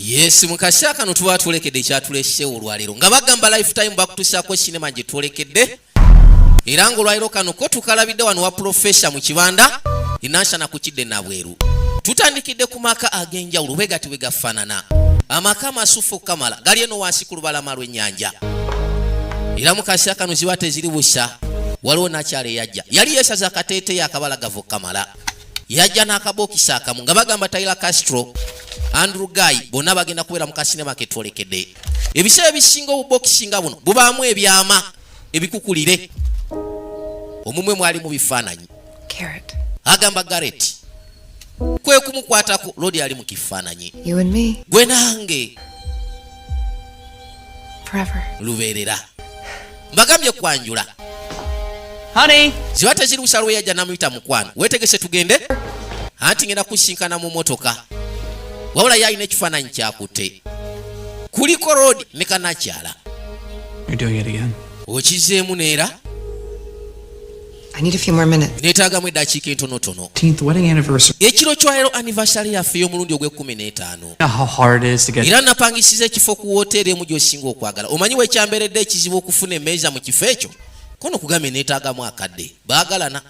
Yes, mu kaseera kano tuba twolekedde ekyatuleseewo olwaleero nga bagamba Lifetime bakutusaako sinema gye twolekedde, era ng'olwaleero kano ko tukalabidde wano wa Profesa mu kibanda enansana ku kidde nabweru. Tutandikidde ku maka ag'enjawulo bwe gati bwe gafaanana, amaka amasufu okukamala gali eno wansi ku lubalama lw'ennyanja. Era mu kaseera kano ziba teziri busa, waliwo nakyala eyajja yali yeesaza akateeteeyi akabalagavu okukamala, yajja n'akabokisi akamu nga bagamba Tyler Castro, Andrew Guy bonna bagenda kubeera mu kasinema ketwolekedde. Ebiseera ebisinga obubokisi nga buno bubaamu ebyama ebikukulire omumwe mwali mu bifaananyi. Garrett. Agamba Garrett kwe kumukwatako lodi ali mu kifaananyi. You and me. Gwe nange. Forever. Lubeerera. Mbagambye kwanjula. Honey! Ziba teziri busalo, yajja namuyita, "Mukwano, wetegese tugende?" Anti ngenda kusinkana mu motoka. Wabula ye alina ekifaananyi kyakutte kuliko Roodi ne kanakyala. You're doing it again. Okizeemu neera. I need a few more minutes. Neetaagamu eddakiika entonotono. 15th wedding anniversary. Ekiro kyaleero anniversary yaffe ey'omulundi ogw'e15. You know how hard it is to get Era napangisiza ekifo ku woteeri emu gy'osinga okwagala. Omanyi wekyambeeredde ekizibu okufuna emmeeza mu kifo ekyo? Kono kugambye neetaagamu akadde. Baagalana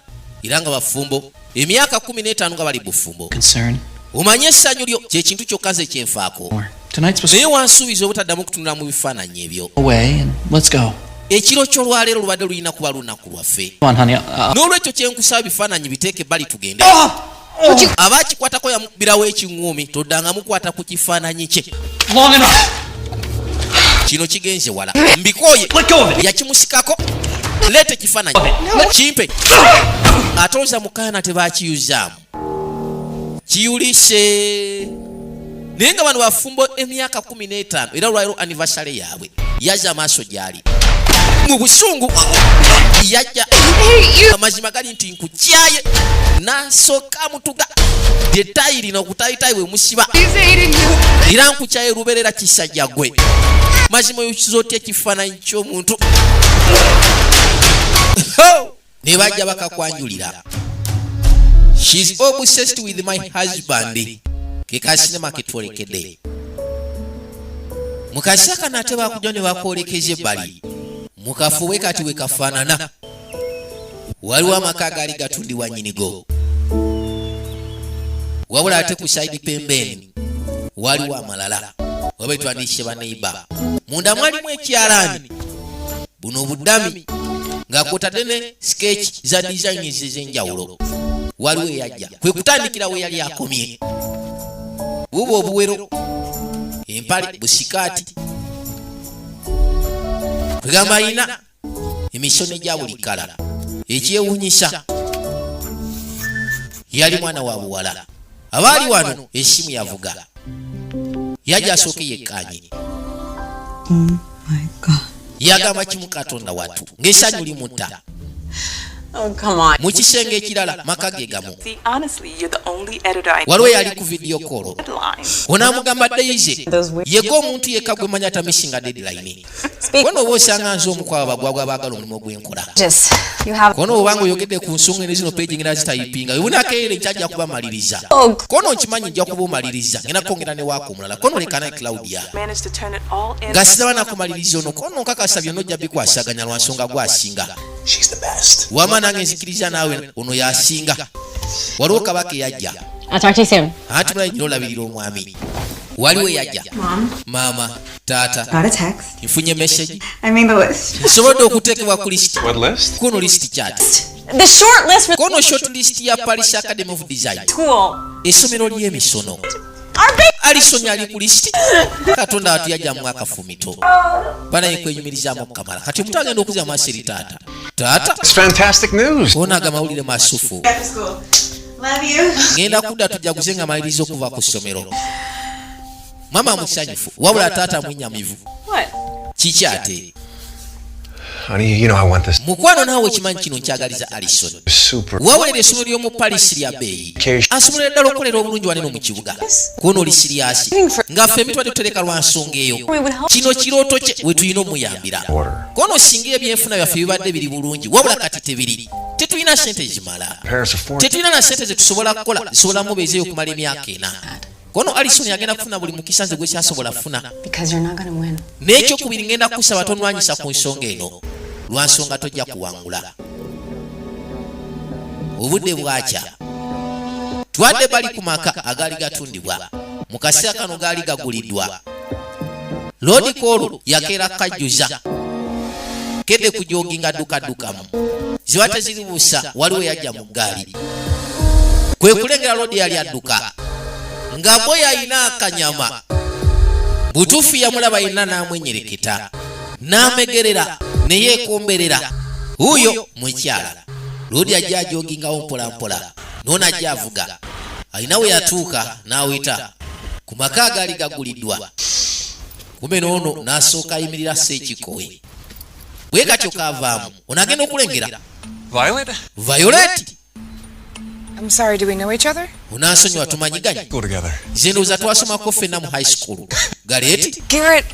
era nga bafumbo emyaka 15 nga bali bufumbo. Concern. Omanye essanyu lyo kyekintu kyokka nze kyenfaako. More. Tonight's supposed Naye wansuubiza obutaddamu kutunula mu bifaananyi ebyo. Away and let's go. Ekiro ky'olwaleero lubadde lulina kuba lunaku lwaffe. Come on, honey. N'olwekyo kyenkusaba, bifaananyi biteeke ebbali, tugende. Aba akikwatako yamukubirawo ekiŋŋumi, toddanga mukwata ku kifaananyi kye. Long enough. Kino kigenze wala, mbikooye. Let go of it. Yakimusikako, leeta ekifaananyi kimpe. Ate oza mukaana tebakiyuzaamu kiyulise, naye nga bano bafumbo emyaka 15 era olwaliro anniversary yaabwe. Yazza amaaso gyali mu busungu, yajja, amazima gali nti nkukyaye, nasooka mutuga lyetayi lino okutayitayi bwe musiba, era nkukyaye luberera kisajja gwe. Mazima oyukiza otya ekifaananyi ky'omuntu? Ho! Ne bajja bakakwanjulira. "She's Obsessed With My Husband" ke kasinema ketwolekedde mu kaseera kano. Ate bakujja ne bakwolekeza ebbali mu kafu bwe kati bwe kafaanana. Waliwo amaka agaali gatundibwa nnyinigo, wabula ate ku side pembeeni waliwo amalala waba twandiise baneiba. Munda mwalimu ekyalaani, buno obuddami nga kwotadde ne sketch za designs ez'enjawulo. Waliwo eyajja kwe kutandikira we yali akomye, buba obuwero, empale, busikaati, kwegamba alina emisono egya buli kala. Ekyewuunyisa yali mwana wa buwala. Abaali wano essimu yavuga, yajja asooke yekkaanye. Oh my God. Yagamba kimu, Katonda wattu, ng'essanyu limutta. Oh, come on. Mu kisenge ekirala maka ge gamu. See, honestly, you're the only editor I Waliwo yali ku video call. Deadline. Onaamugamba Daisy yegga omuntu yekka gwe manya tamissinga deadline. Kono oba osanga nze omu kwabo bagwagwa baagala omulimu gw'enkola. Just, you have. Kono obanga oyogedde ku nsonga eno, zino page ngenda zitayipinga webunakeera ekyajja kubamaliriza. Oh, Kono nkimanyi nja kuba omaliriza, ngenda kwongera ne waaka omulala. Kono lekana Claudia. Managed to turn it all in. Nga siraba nakumaliriza ono, kono nkakasa byonna ojja bikwasaganya lwa nsonga gwasinga. She's the best. Wama nange nzikiriza naawe ono yasinga. Waliwo kabaka eyajja. I'll talk to you soon. Anti mulayi gira olabirira omwami. Waliwo eyajja, maama, taata. Got a text. Nfunye message. I made the list. Nsobodde okuteekebwa ku lisiti. What list? Kuno list kyati? The short list for Kono short list ya Paris Academy of Design. School. Essomero ly'emisono. Our big Alisoni ali ku lisiti. Katonda atu yajjamu akafumito banaye kwenyumirizaamu okukamala. Kati omuntu agenda okuza maaso eri taata, taata. It's fantastic news. Onaga mawulire masufu. Love you. Ngenda kudda tujaguze nga maliriza okuva ku ssomero. Mama musanyufu, wabula taata mwenyamivu. What? Kiki ate? Honey, you know I want this Mukwano, naawe okimanyi kino nkyagaliza Alison. Super. Wawulira essomero ly'omu Paris lya bbeeyi, asobolera ddala okukolera obulungi wanene mu kibuga. Kuona oli serious nga ffe emitwadde tutereka lwa nsonga eyo. Kino kirooto kye, we tulina omuyambira. Order. Kono singa ebyenfuna byaffe bibadde biri bulungi, wabula kati tebiri, tetulina sente zimala. Paris are four. Tetulina na sente zetusobola kukola zisobola mubeezeeyo okumala emyaka 4. Kono Alison agenda kufuna buli mukisa nze gwe kyasobola funa. Because you're not gonna win. N'ekyokubiri, ngenda kusaba tonwanyisa ku nsonga eno, lwa nsonga tojja kuwangula. Obudde bwakya, twadde bali ku maka agaali gatundibwa. Mu kaseera kano gaali gaguliddwa. Loodi koolo yakeera kajjuza kedde kujoginga ddukaddukamu, ziba teziri busa. Waliwo yajja mu ggaali, kwe kulengera loodi yali adduka nga bwe yalina akanyama. Butuufu yamulaba yenna n'amwenyereketa n'amegerera ne yeekomberera. Wuuyo mukyala loodi ajja ajogingawo mpolampola, noono ajja avuga. Alina we yatuuka n'aweta ku maka agaali gaguliddwa. Kumbe noono n'asooka ayimirira ssa ekikowe bwe katyo kaavaamu. Ono agenda okulengera Violet? Violet. I'm sorry, do we know each other? Onansonyiwa, tumanyiganye? Go together. Nze ndowooza twasomako ffenna mu high school. Gareti. Garrett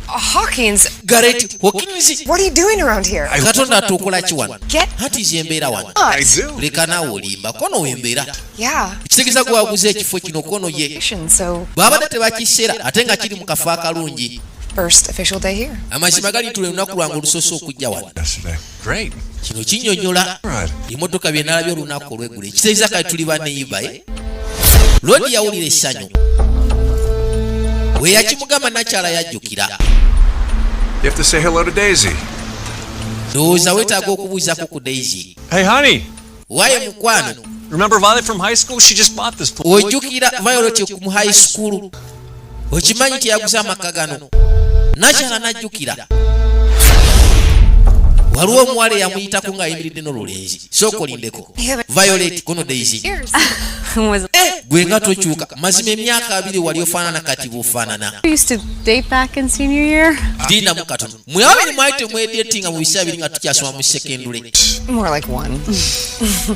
Hawkins, Gareti Hawkins. what are you doing around here? Katonda, atuukola ki wano? Get Anti ze embeera wano. I do. Leka naawe olimba, kono wembeera. Yeah. Ekitegeeza gwe waguze ekifo kino, kono ye. So, Bw'abadde tebakiseera ate nga kiri mu kafo akalungi. first official day here. Amazima gali tula olunaku lwange olusoose okujja wano. Yesterday. Great. Kino kinnyonnyola Right. emmotoka bye nalabye olunaku olw'eggulo. Ekitegeeza kale tuli baneyiba. Lodi yawulira essanyu bwe yakimugamba. Nakyala yajjukira. You have to say hello to Daisy. Ndowooza weetaaga okubuuzako ku Daisy. Hey, honey. Waaye mukwano. Remember Violet from high school? She just bought this place. Ojjukira Violet mu high school? Okimanyi nti yaguze amaka gano? Nakyala najjukira waliwo omuwala eyamuyitako ng'ayimiridde n'olulenzi. Sooka olindeko, Violet kono Daisy. Was Gwe nga tokyuka mazima, emyaka 20 wali ofaanana kati bw'ofaanana. We used to date back in senior year. Lindamu katono, mwe ababiri mwali temwedetinga mu biseera biri nga tukyasoma mu sekendule? More like one.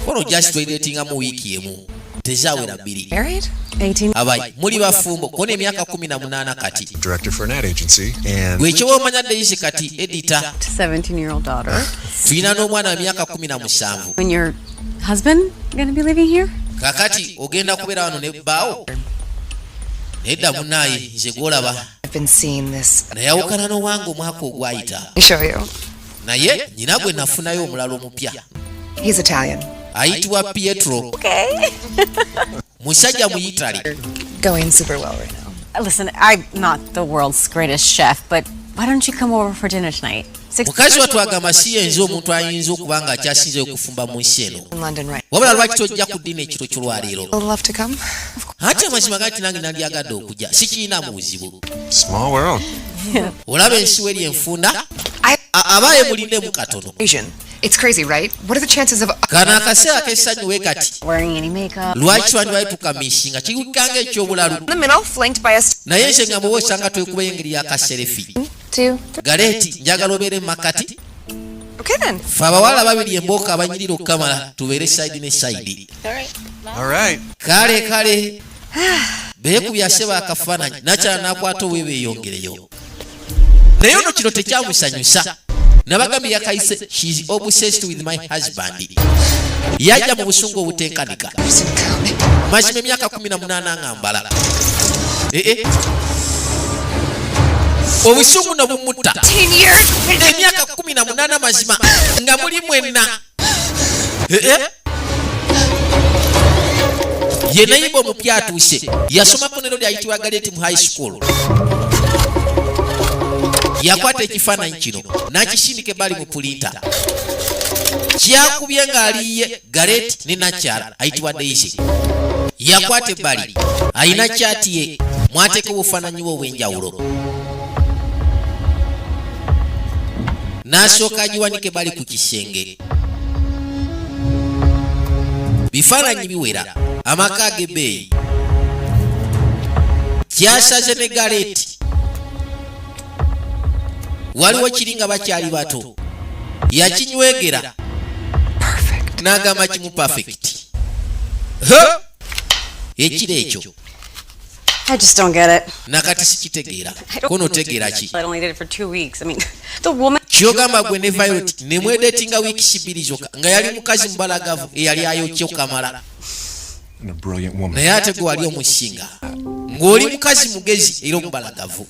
Kono just twedetinga mu wiiki emu, tezaawera 2. Married? 18. Abayi muli bafumbo? Kono emyaka 18 kati. Director for an ad agency. And Gwe ekyoba omanya, Daisy kati editor. 17-year-old daughter. Tulina n'omwana wa myaka 17. When your husband gonna be living here? Kakati ogenda kubeera wano ne bbaawo? Nedda munaaye, nze gwolaba. I've been seeing this. Nayawukana n'owange omwaka ogwayita. Let me show you. Naye nyina gwe nafunayo omulala omupya. He's Italian. Ayitibwa Pietro. Okay. Musajja Muyitale. Going super well right now. Listen, I'm not the world's greatest chef, but why don't you come over for dinner tonight? 6. Mukazi wattu agamba si yenza omuntu ayinza okuba nga akyasinzeyo okufumba mu nsi eno. In London, right? Wabula lwaki tojja ku dinner ekiro ky'olwaleero? I'd love to come. Anti amazima gati nange nandyagadde okujja, sikirinaamu buzibu. Small world. Olaba ensiwa eri enfunda. I Abaaye mulindemu katono. Asian. It's crazy, right? What are the chances of Kano akaseera k'essanyu we kati. Wearing any makeup? Lwaki twandibadde tukamishinga kikanga ekyobulalu? In the middle, flanked by us? Naye nze nga muba osanga twekubayo engeri y'akaselfie. Two, three. Galeeti, njagala obeere mu makati. Okay then. Fe abawala babiri embooka abanyirira okukamala tubeere side ne side. All right. Kale kale, beekubya seba akafaananyi. Nakyala n'akwata obwe beeyongereyo, naye ono kino tekyamusanyusa. Nabagambye yakayise, "She's obsessed with my husband." Yajja mu busungu obutenkanika. Mazima emyaka 18 nga mbala ee obusungu ne bumutta. 10 years. Emyaka 18, mazima nga muli mwenna. Ee ye nayimba omupya atuuse, yasomako nero lyayitibwa Galeti mu high school. Yakwata ekifaananyi kino n'akisindika ebbali mu printer. Kyakubye ng'aliye Galet ne nakyala ayitibwa Daisy. Yakwata ebbali, alina kyati ye mwateeka obufaananyi bwe obw'enjawulo, n'asooka agiwanika ebbali ku kisenge. Bifaananyi biwera, amaka ag'ebbeeyi kyasaze ne Galeti. Waliwo kiri nga bakyali bato, yakinywegera. Perfect. N'agamba kimu perfect. Huh? Ekiro ekyo. I just don't get it. Nakati sikitegeera. Kono otegeera ki? I only did it for 2 weeks. I mean, the woman. Kyogamba gwe ne Violet nemwedetinga wiikisi 2 zokka, nga yali mukazi mubalagavu eyali ayokya okamala. And a brilliant woman. Naye ate gwe wali omusinga Ng'oli mukazi mugezi era omubalagavu.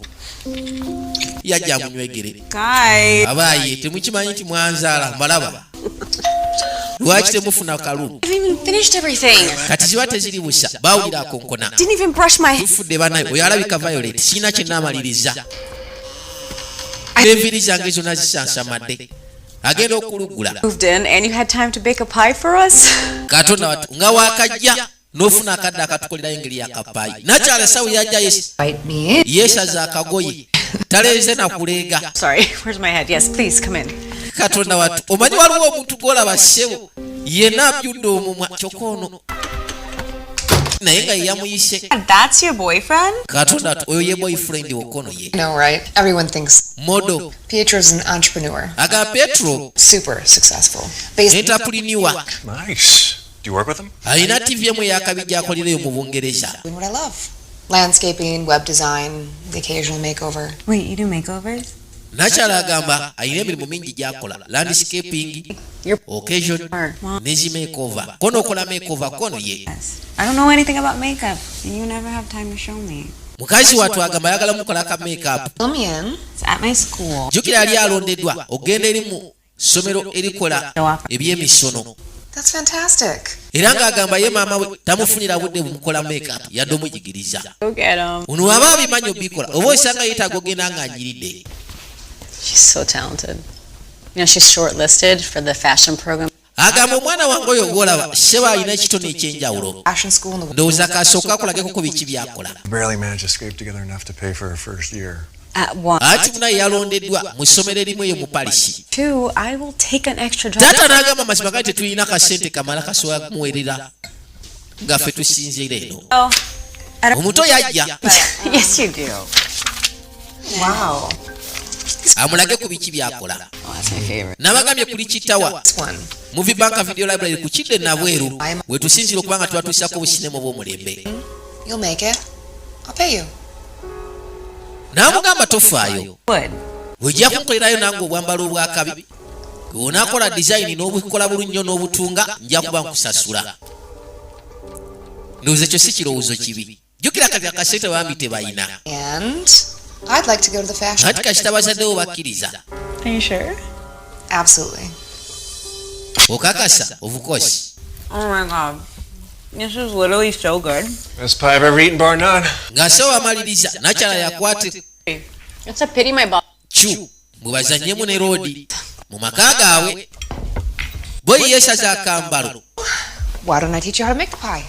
Yajja amunywegere. Guys. Abaaye, temukimanyi nti mwanzaala? Mbalaba, lwaki temufuna kalu? I haven't even finished everything. Kati ziba teziri busa, bawulira akonkona. Didn't even brush my Tufudde banaye. Oyo alabika Violet. Sirina kyenaamaliriza, enviiri zange zonna zisansamadde. Agenda okuluggula. Moved in and you had time to bake a pie for us? Katonda watu, nga wakajja n'ofuna akadde akatukolerayo engeri yakapaayi. Nakyala sawu yajja Invite me in. yeesaza akagoye, taleeze nakuleega. Sorry, where's my head? Yes, please come in. Katonda watu, omanyi waliwo omuntu gwolaba, ssebo, yenna abjudde omumwa, kyokka ono naye nga ye yamuyise. That's your boyfriend? Katonda watu, oyo ye boyfriend wokono ye. No, right? Everyone thinks Model. Pietro's an entrepreneur. Aga Petro. Super successful. Based Entrepreneur. Nice. Do you work with him? Alina TV emu eyakabi gyakolerayo mu Bungereza. Doing what I love. Landscaping, web design, the occasional makeover. Wait, you do makeovers? Nakyala agamba alina emirimu mingi gyakola, landscaping, occasion ne zi makeover. Kono okola makeover kono ye. Yes. I don't know anything about makeup, and you never have time to show me. Mukazi wattu agamba ayagala mukola ka makeup. Fill me in. It's at my school. Jjukira yali alondeddwa ogenda eri mu ssomero erikola ebyemisono. That's fantastic. Era ng'agamba ye maama we tamufunira budde bumukola makeup yadde omuyigiriza. Go get 'em. Ono aba abimanyi obikola, oba osanga yeetaaga ogenda ng'anyiridde. She's so talented. You know, she's shortlisted for the fashion program. Agamba omwana wange oyo gwolaba, ssebo, alina ekitone ekyenjawulo. Fashion school in the Ndowooza kasooka akulageko ku biki byakola. Barely managed to scrape together enough to pay for her first year. At one. Ati munaye yalondeddwa mu ssomero erimu eyo mu Palisi. Two, I will take an extra job. Taata n'agamba amazima gali tetulina kasente kamala kasobola kumuweerera nga ffe tusinziira eno. Oh, Omuto yajja. Yes, you do. Wow. Amulage ku biki byakola. Oh, that's my favorite. Nabagambye kuli kitawa This one. Movie Bank Video Library ku kidde Nabweru, wetusinzira okuba nga tubatuusako obusinema obw'omulembe. You'll make it. I'll pay you. N'amugamba tofaayo. Would. Ojja kunkolerayo nange obwambalo obwakabi. Onaakola dizayini n'obukola bulungi nnyo n'obutunga, nja kuba nkusasula. Ndowooza ekyo si kirowoozo kibi. Jjukira kati akasente bambi tebayina. And I'd like to go to the fashion. Anti kasita bazaddewo bakkiriza. Are you sure? Absolutely. Okakasa? Of course. Oh my God. This is literally so good. Best pie I've ever eaten, bar none. Ng'asawo amaliriza, nakyala yakwate. It's a pity my boss. Kyu bwe bazannyemu ne roodi mu maka gaabwe, boyi yeesaza akambalo. Why don't I teach you how to make the pie?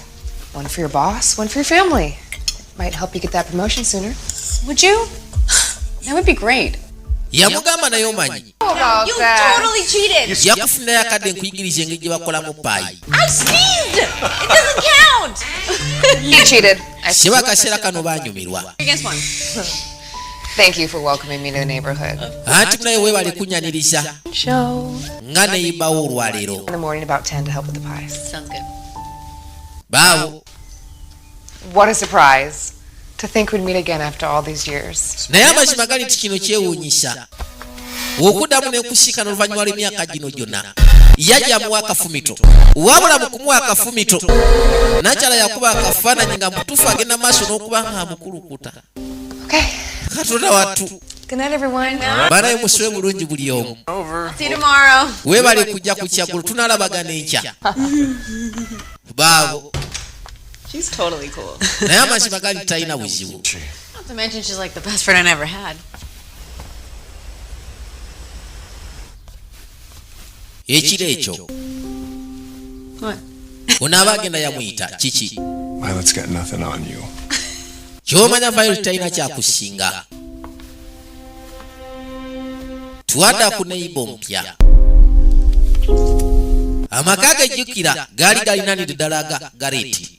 One for your boss, one for your family. Might help you get that promotion sooner. Would you? That would be great. Yamugamba naye omanyi, About You totally cheated. yakufunirayo akadde nkuyigiriza engeri gye bakolamu paayi. I sneezed. It doesn't count. You cheated. I Seba akaseera kano baanyumirwa. Against one. Thank you for welcoming me to the neighborhood. Anti munaye weebale kunyaniriza Show. nga neyimbawo olwaleero. In the morning about 10 to help with the pies. Sounds good. Baawo. What a surprise. To think we'd meet again after all these years. Naye amazima gali nti kino kyewuunyisa okuddamu n'enkusiikana oluvannyuma lw'emyaka gino gyonna. Yajja amuwa akafumito, wabula mu kumuwa akafumito nakyala yakuba akafaananyi nga mutuufu agenda maaso n'okuba nga amukulukuta. Okay. Katonda wattu. Good night, everyone. Banaye musule bulungi buli omu. Over. See you tomorrow. Weebale kujja ku kyaggulo, tunaalabagana enkya. Baabo. She's totally cool. Naye amazima gali talina buzibu. Not to mention she's like the best friend I never had. Ekiro ekyo What? onaaba agenda yamuyita kiki? Violet's got nothing on you. Kyomanya Violet talina kyakusinga. Twadda ku neighbour omupya. Amaka gejjukira gaali galinanidde ddala ga gareeti,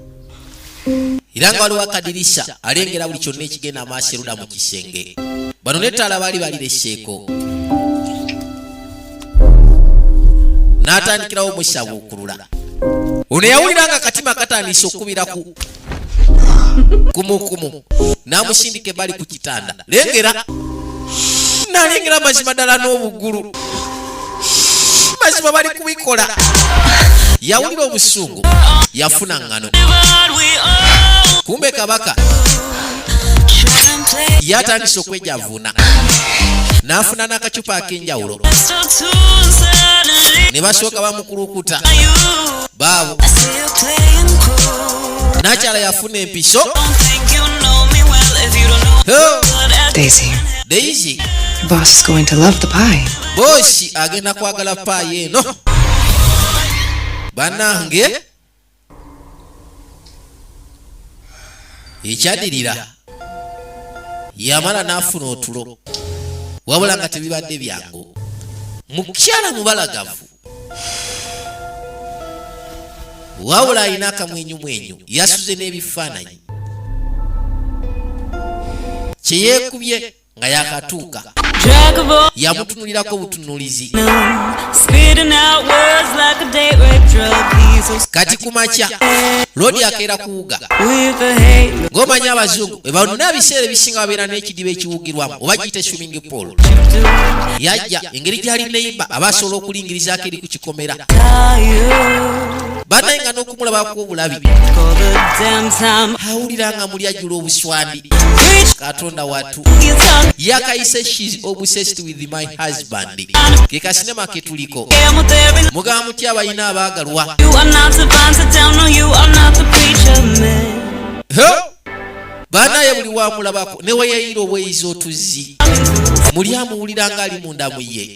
era nga waliwo akadirisa alengera buli kyonna ekigenda amaaso erudda mu kisenge. Bano nettaala baali balireseeko. N'atandikirawo omusabuukulula. Ono yawulira nga akatima katandise okubira ku kumukumu, n'amusindika ebbali ku kitanda. Lengera n'alengera mazima ddala n'obugulu, mazima bali kubikola. Yawulira obusungu, yafuna ŋŋano. Kumbe kabaka Yatandise okwejavuna n'afuna n'akacupa ak'enjawulo ne basooka bamukulukuta baabo. Nakyala yafuna empiso. Ho! Daisy, Daisy, your boss is going to love the pie. Boss agenda kwagala pie eno. Bannange, ekyadirira yamala n'afuna otulo, wabula nga tebibadde byangu. Mukyala mubalagavu, wabula alina akamwenyumwenyu. Yasuze n'ebifaananyi kyeyeekubye nga yakatuuka, yamutunulirako butunulizi. Kati ku makya lodi akeera kuwuga. Ng'omanyi abazungu bwe bonna ebiseera ebisinga babeera n'ekidiba ekiwugirwamu oba giyite swimming pool. Yajja engeri gyali neighbor aba asobola okulingirizaako eri ku kikomera. Bannaye nga n'okumulabako obulabi awulira nga muli ajjula obuswandi. Katonda watu, yakayise "She's Obsessed with My Husband", ke kasinema ke tuliko. Mugamba mutya abalina abaagalwa? Ho! Banaye buli wamulabako ne weyeyira obweyiza otuzzi muli amuwulira nga ali munda mu ye.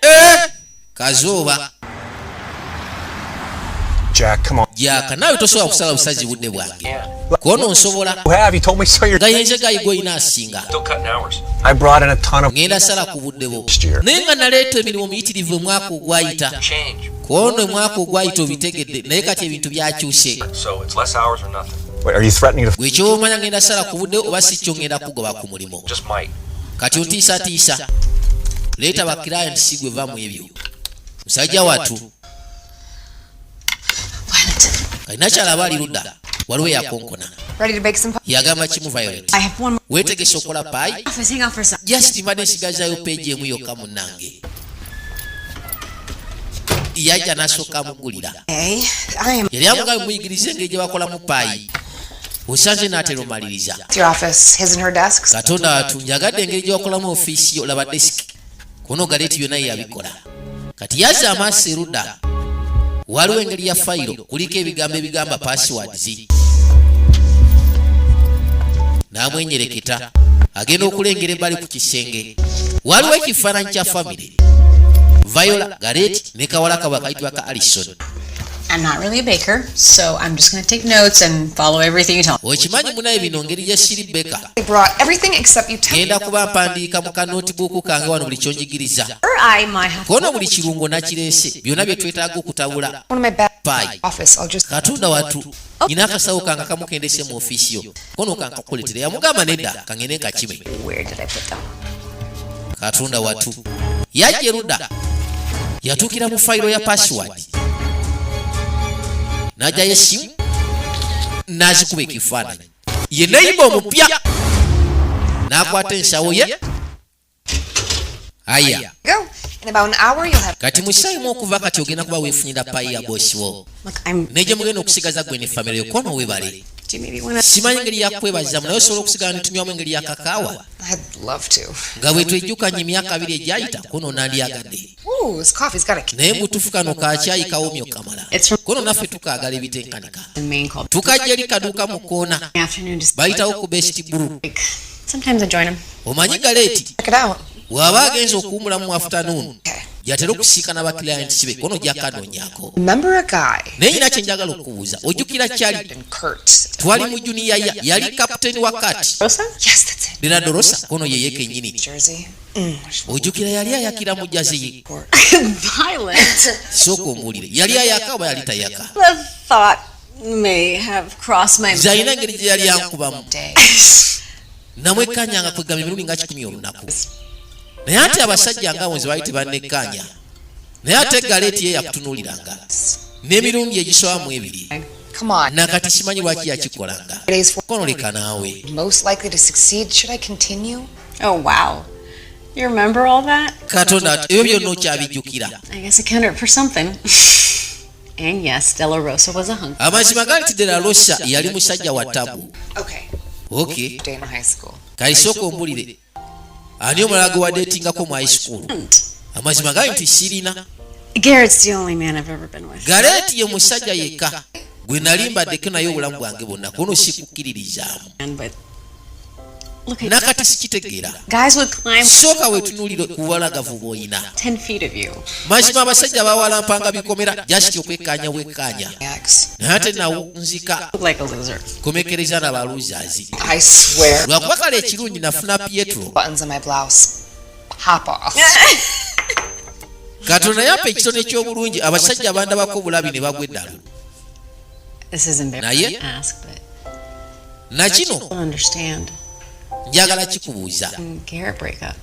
Eh! Kazooba. Jack, come on. Jaka, naawe tosobola kusala busazi budde bwange kono nsobola. You have. You told me so. You're. Nga yenze gayi gwolina asinga. Still cutting hours. I brought in a ton of. Ŋŋenda sala ku budde bwo, naye nga naleeta emirimu miyitirivu omwaka ogwayita. Change. Kwono omwaka ogwayita obitegedde, naye kati ebintu byakyuse. So it's less hours or nothing. Wait, are you threatening to? Gwe kyomanya ŋŋenda sala ku budde oba si kyo ŋŋenda kugoba ku mulimu. Just might. Kati otiisatiisa leeta ba client si gwe va mu ebyo. Musajja wattu kalinakyalaba ali ludda, waliwo eyakonkona. Ready to bake some pie? Yagamba kimu, Violet. I have one more. Weetegese okukola pie? Office, hang on for a second. Just mbadde nsigazayo page emu yokka. Munnange yajja n'asooka amugulira. Hey, I am Yali amugambye muyigirize engeri gye bakolamu pie, osanze n'atera omaliriza. at your office, his and her desks. Katonda watu, njagadde engeri gye bakolamu ofiisi yo. Olaba desk kuno, galeeti byonna ye yabikola. Kati yazza amaaso erudda, waliwo engeri ya fayiro kuliko ebigambo ebigamba passwords. N'amwenyereketa agenda okulengera ebbali ku kisenge waliwo ekifaananyi kya famire, Viola, Garet ne kawala kabwe akayitibwa ka Alison. I'm not really a baker, so I'm just gonna take notes and follow everything you tell me. Okimanyi munaye bino ngeri gye siri baker. They brought everything except utensils. Ngenda kuba mpandiika mu kanotibuuku kange wano buli kyonjigiriza. I might have Kono buli kirungo nakireese, byonna bye twetaaga okutabula One of my bag pie. office. I'll just Katonda wattu, nyina akasawo kange akamukendese mu ofiisi yo, kono kankakuletera. Yamugamba nedda, kangende nkakime. Where did I put them? Katonda wattu, yajja erudda yatuukira mu fayiro ya password n'ajjayo essimu n'azikuba ekifaananyi. Ye neighbor omupya n'akwata ensawo ye aya. Go. In about an hour, you'll have. Kati mu ssaawa okuva kati ogenda kuba weefunira pie ya boss wo. Look, I'm. Ne gye mugenda okusigaza gwe ne famire yo. Kono webale. Do you maybe wanna? Simanyi engeri yakwebazamu, naye osobola okusigala netunywamu engeri ya kakaawa. I'd love to. Nga bwe twejjukanya emyaka 20 egyayita, kono nandyagadde. Ooh, this coffee's got a. Naye mutufu kano kakyayi kawomyo kamala. It's from Kono naffe tukaagala ebitenkanika. the main called Tukajja eri kaduuka mu koona afternoon to bayitawo ku Best Brew. like. Sometimes I join them. Omanyi Galeeti Check it out. bw'aba agenza okuwumulamu mu afternoon Okay. gyatera okusiikana ba clients be, kono gyakanoonyaako. Remember a guy Naye nyina kye njagala okubuuza, ojjukira kyali and Kurt? twali mu junior ya yali kaputeni wa Kati. Rosa? Yes, that's it. Dera Dorosa, kono yeye kennyini. Jersey. Ojjukira yali ayakira mu jersey ye? Violet. Sooka ombuulire, yali ayaka oba yali tayaka? The thought may have crossed my Nze alina engeri gye yali yankubamu. Day. Namwekkanyanga kwegamba emirundi nga 100 olunaku, naye ate abasajja ngaabo nze baali tebannekkaanya, naye ate Galeeti ye yakutunuuliranga n'emirundi egisoba mu ebiri. Come on. Nakati simanyi lwaki yakikolanga. Days for Kono leka naawe. most likely to succeed. Should I continue? Oh wow. You remember all that? Katonda, ebyo byonna okyabijjukira? I guess it counted for something. And yes, Della Rosa was a hunk. Amazima gali nti De La Rosa yali musajja wa tabu. Okay. Okay. Day in high school. Kaisooka ombulire, ani omulala gwe wadeetingako mu high school? Amazima gali nti sirina. Garrett's the only man I've ever been with. Gareeti ye musajja yekka gwe nali mbaddeko naye obulamu bwange bwonna, kuno sikukkiririzaamu. And but look at Nakati sikitegeera. guys would climb Sooka wetunuulire ku bubalagavu bw'oyina. 10 feet of you. Mazima abasajja bawalampanga bikomera just okwekkaanya bwekkaanya. Ex. Naye ate nawunzika. Look like a loser. Komekereza nabaluzazi. I swear. Lwakuba kale ekirungi nafuna Pietro. Buttons on my blouse pop off. Katonda yampa ekitone ky'obulungi, abasajja bandabako obulabi ne bagwa eddalu. This is embarrassing Naye? to ask, but Nakino I don't understand. Njagala kikubuuza. And Garrett break up.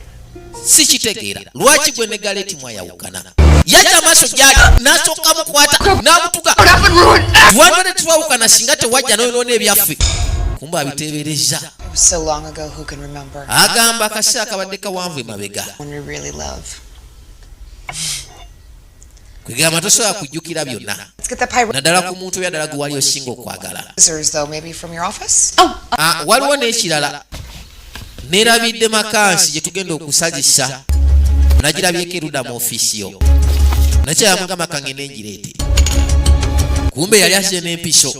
Sikitegeera lwaki gwe ne Galeti mwayawukana. Yajja amaaso gyali n'asooka mukwata n'amutuga, tuwandole twawukana singa tewajja n'oyonoona ebyaffe, kumba abiteebereza. It was so long ago, who can remember? Agamba akaseera kabadde kawanvu emabega. When we really love. Kwegamba tosobola kujjukira byonna. Let's get that pie. Naddala ku muntu oyo ddala gwe wali osinga okwagala. Scissors, though, maybe from your office? Ah, waliwo n'ekirala neerabidde, makansi gye tugenda okusazisa nagirabyeko erudda mu ofiisi yo. Nakyayamugamba kangende ngireete, kumbe yali azze n'empiso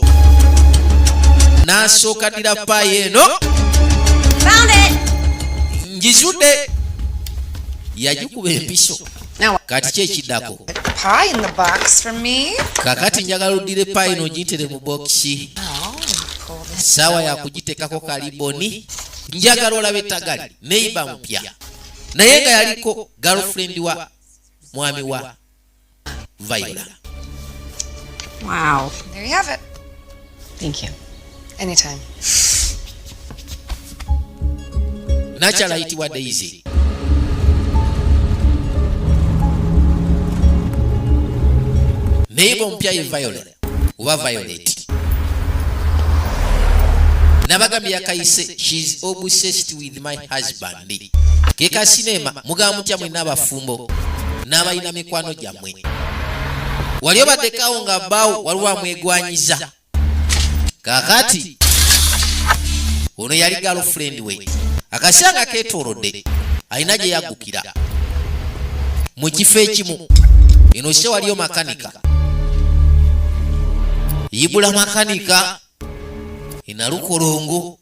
n'asooka ddira paayi eno. Found it! Ngizudde, yagikuba empiso. Now, Kati ki ekiddako? pie in the box for me. Kakati njagala oddire paayi n'ogintere mu bokisi. Oh, pull this. Saawa yakugitekako kaliboni, njagala olaba ettagali neiba mupya naye nga yaliko girlfriend wa mwami wa Viola. Wow. There you have it. Thank you. Anytime. Nakyala ayitibwa Daisy. Neiba omupya ye Viola oba Violet. Nabagambye yakayise "She's Obsessed With My Husband", ke ka sinema. Mugamba mutya mwenna abafumbo n'abalina mikwano gyammwe? Wali obaddekawo nga bbaawo waliwo amwegwanyiza. Kaakati ono yali girlfriend we, akaseera nga keetoolodde alina gye yaggukira mu kifo ekimu. Eno se waliyo makanika, yibula makanika enalukolongo.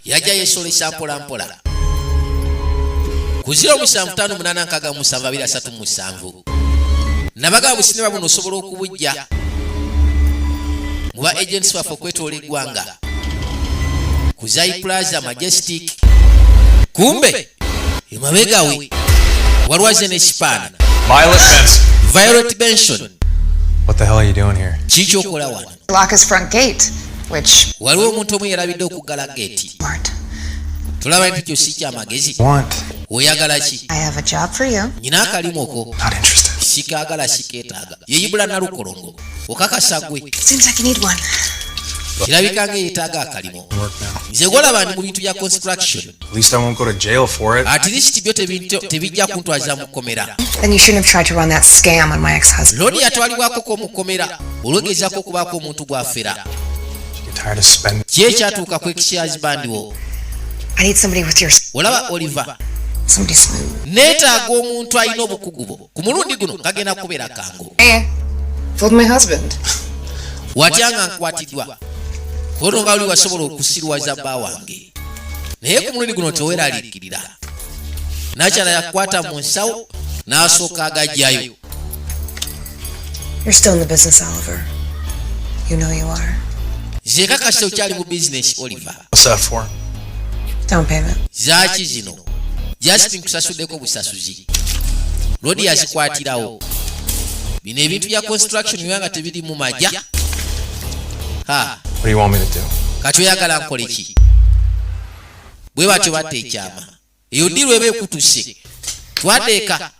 Yajja yesolesa mpola mpola ku 0758672337. Nabagaba businema buno osobola okubujja mu ba agents baffe okwetoola eggwanga ku Zai Plaza Majestic. Kumbe emabega we waliwo aze n'ekipaana. Violet Benson. Violet Benson. What the hell are you doing here? Kiki kyokola wano? Lock his front gate, which Waliwo omuntu omu yerabidde okuggala geeti. smart. Tulaba nti kyo si kyamagezi. Want? Oyagala ki? I have a job for you. Nyina akalimu oko. Not interested. Sikaagala, sikeetaaga. Yeyibula nalukolongo, okakasa gwe. Seems like you need one. Kirabika nga yeetaaga akalimo. Work now. Nze gwolaba ndi mu bintu bya construction. At least I won't go to jail for it. At least byo tebijja kuntwaza mu kkomera. Then you shouldn't have tried to run that scam on my ex-husband. Lodi yatwalibwako ko mu kkomera olwegezaako okubaako omuntu gw'afera. Get tired of spending. Ki ekyatuuka ku ex-husband wo? I need somebody with your Olaba Oliver, somebody smooth. neetaaga omuntu alina obukugu bwo. Ku mulundi guno kagenda kubeera kangu. Hey, fooled my husband. Watya nga nkwatiddwa kono nga oli wasobola okusirwaza bba wange, naye ku mulundi guno teweeraliikirira. Nakyala yakwata mu nsawo n'asooka agajjayo. You're still in the business, Oliver. You know you are. Nze kakasa okyali mu bizinesi, Oliver. What's that for? Down payment. Zaaki zino? Just nkusasuddeko busasuzi. Lodi yazikwatirawo. Bino ebintu bya construction biba nga tebiri mu majja ha. What do you want me to do? Kati oyagala nkole ki? Bwe batyo batta ekyama. Eyo ddiru eba ekutuse twaddeeka.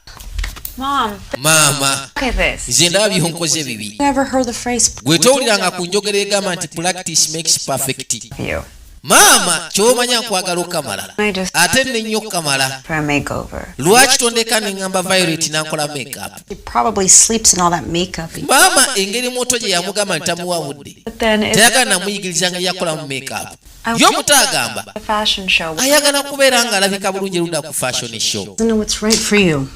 Mom, Maama, look at this. nze ndaba byonkoze bibi. You ever heard the phrase Gwe towuliranga ku njogera egamba nti "Practice makes perfect"? you? Maama, kyomanya nkwagala okamala I just ate nennyo okukamala. for a makeover. Lwaki tondeka neŋŋamba Violet nankola makeup? She probably sleeps in all that makeup. Maama engeri muto gye yamugamba nti tamuwa budde, But then it's tayagala namuyigiriza nga yakolamu makeup. Ye omuto agamba a fashion show. ayagala kubeera ng'alabika bulungi erudda ku fashion show. Doesn't know what's right for you.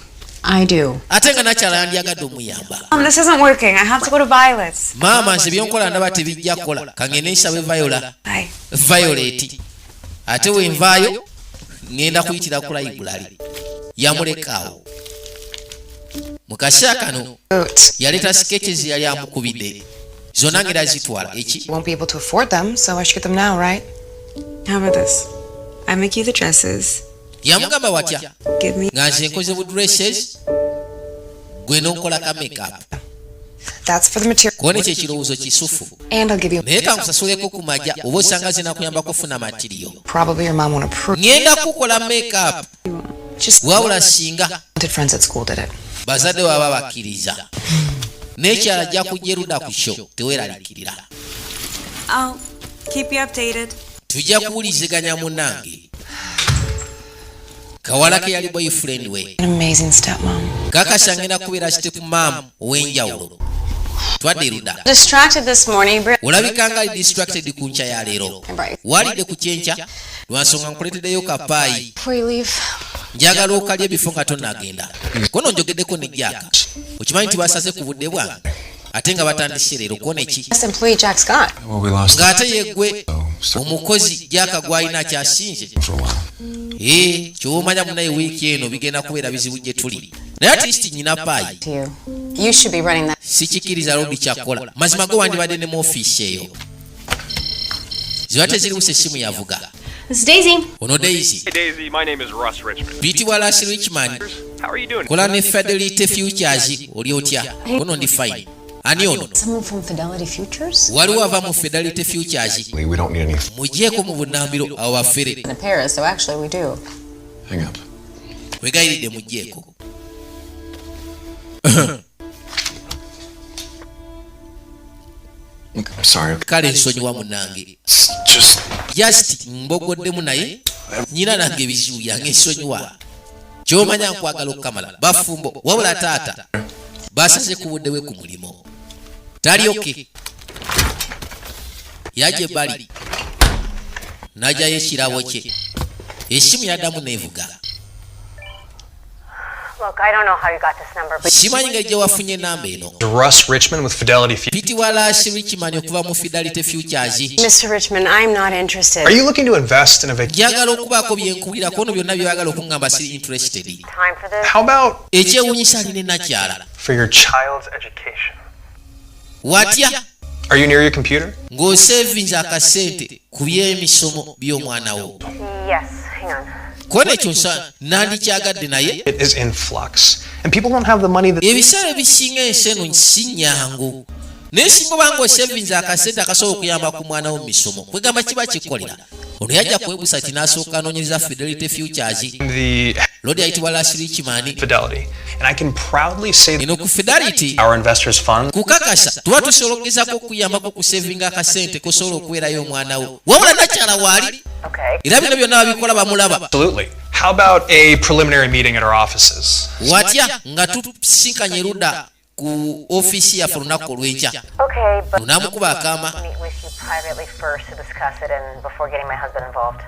I do. Ate nga nakyala yandyagadde omuyamba. Mom, this isn't working. I have to go to Violet's. Maama, nze byenkola ndaba tebijja kukola, kangende nsabe Viola. Bye. Violet, ate wenvaayo ŋŋenda kuyitira ku library. Yamulekaawo. Mu kaseera kano Boots. yaleeta sketches yali amukubidde zonna, ngera zitwala eki. Won't be able to afford them, so I should get them now, right? How about this? I make you the dresses. Yamugamba, watya Give me nga nze nkoze bu dresses, gwe n'onkola ka makeup? That's for the material. Kuona ekyo ekirowoozo kisufu. And I'll give you. Naye kankusasuleko ku majja, oba osanga zinakuyamba kufuna material. Probably your mom won't approve. Ŋŋenda kukola makeup, Just wabula singa wanted friends at school did it. bazadde baba bakkiriza. N'ekyala ajja kujja erudda ku show, teweeralikirira. I'll keep you updated. Tujja kuwuliziganya munnange. Kawala ke yali boyfriend we. An amazing stepmom. Kakasa ngenda kubeera step mom ow'enjawulo. Twadde erudda. Distracted this morning. Olabika nga ali distracted ku nkya ya leero. Walidde ku kyenkya? Lwansonga nkuleeteddeyo kapaayi. Before you leave, Njagala okalya ebifo nga tonnagenda. Kono njogeddeko ne Jaaka, okimanyi nti basaze ku budde bwange ate nga batandise leero kona eki. best employee Jack's got. Well, we lost Ng'ate yeggwe omukozi Jaaka gw'alina akyasinze. for a while. Ee, ky'omanya munaye, wiiki eno bigenda kubeera bizibu gye tuli, naye at least nyina pie. To you. You should be running that. Sikikiriza lodi kyakukola. Mazima go wandibadde ne mu ofiisi eyo ziba teziriwusa. Essimu yavuga. This is Daisy. Ono Daisy. Hey, Daisy, my name is Russ Richmond. Biyitibwa Russ Richman. How are you doing? Kola ne Fidelity Futures. Oli otya? Ono ndi fine. Ani ono? Someone from Fidelity Futures? Waliwo ava mu Fidelity Futures. We don't need any. Mugyeko mu bunambiro abo bafere. In Paris, so actually we do. Hang up. Wegayiridde, mugyeko. Look, I'm sorry. Kale nsonyiwa munange. It's just Just mbogoddemu, naye nyina nange ebizibu byange, nsonyiwa. Kyomanya nkwagala okukamala. Bafumbo, wabula taata basaze ku budde bwe ku mulimu talyoke. Yajja ebbali n'ajjayo ekirabo kye. Essimu yaddamu neevuga. Look, I don't know how you got this number, but Simanyi ngeri gye wafunye enamba eno. Russ Richmond with Fidelity Futures. Pitibwa Russ Richman okuva mu Fidelity Futures. Mr. Richmond, I'm not interested. Are you looking to invest in a vacation? Njagala okubaako byenkubirako ono byonna byebagala okuŋŋamba, siri interested. Time for this? How about Ekyewuunyisa alina enakyala. for your child's education? Watya Are you near your computer? ng'osevinze akasente ku by'emisomo by'omwana wo? Yes, hang on. Kona ekyo nandikyagadde naye It is in flux, and people don't have the money that ebiseera ebisinga ensi eno si nyangu, naye singa obanga osevinze akasente akasobola okuyamba ku mwana wo mu misomo, kwegamba kiba kikolera. Ono yajja ku website n'asooka anoonyereza Fidelity Futures. the Lodi ayitibwa Russ Richman. Fidelity. And I can proudly say Eno ku Fidelity our investors' funds kukakasa tuba tusobola okugezako okuyambako okusevinga akasente kosobola okuweerayo omwana wo, wabula nakyala waali. Okay. Era bino byonna babikola bamulaba. Absolutely. How about a preliminary meeting at our offices? Watya nga tusinkanye erudda ku ofiisi yaffe olunaku olw'enkya? Okay, but Onaamukuba akaama. meet with you privately first to discuss it and before getting my husband involved.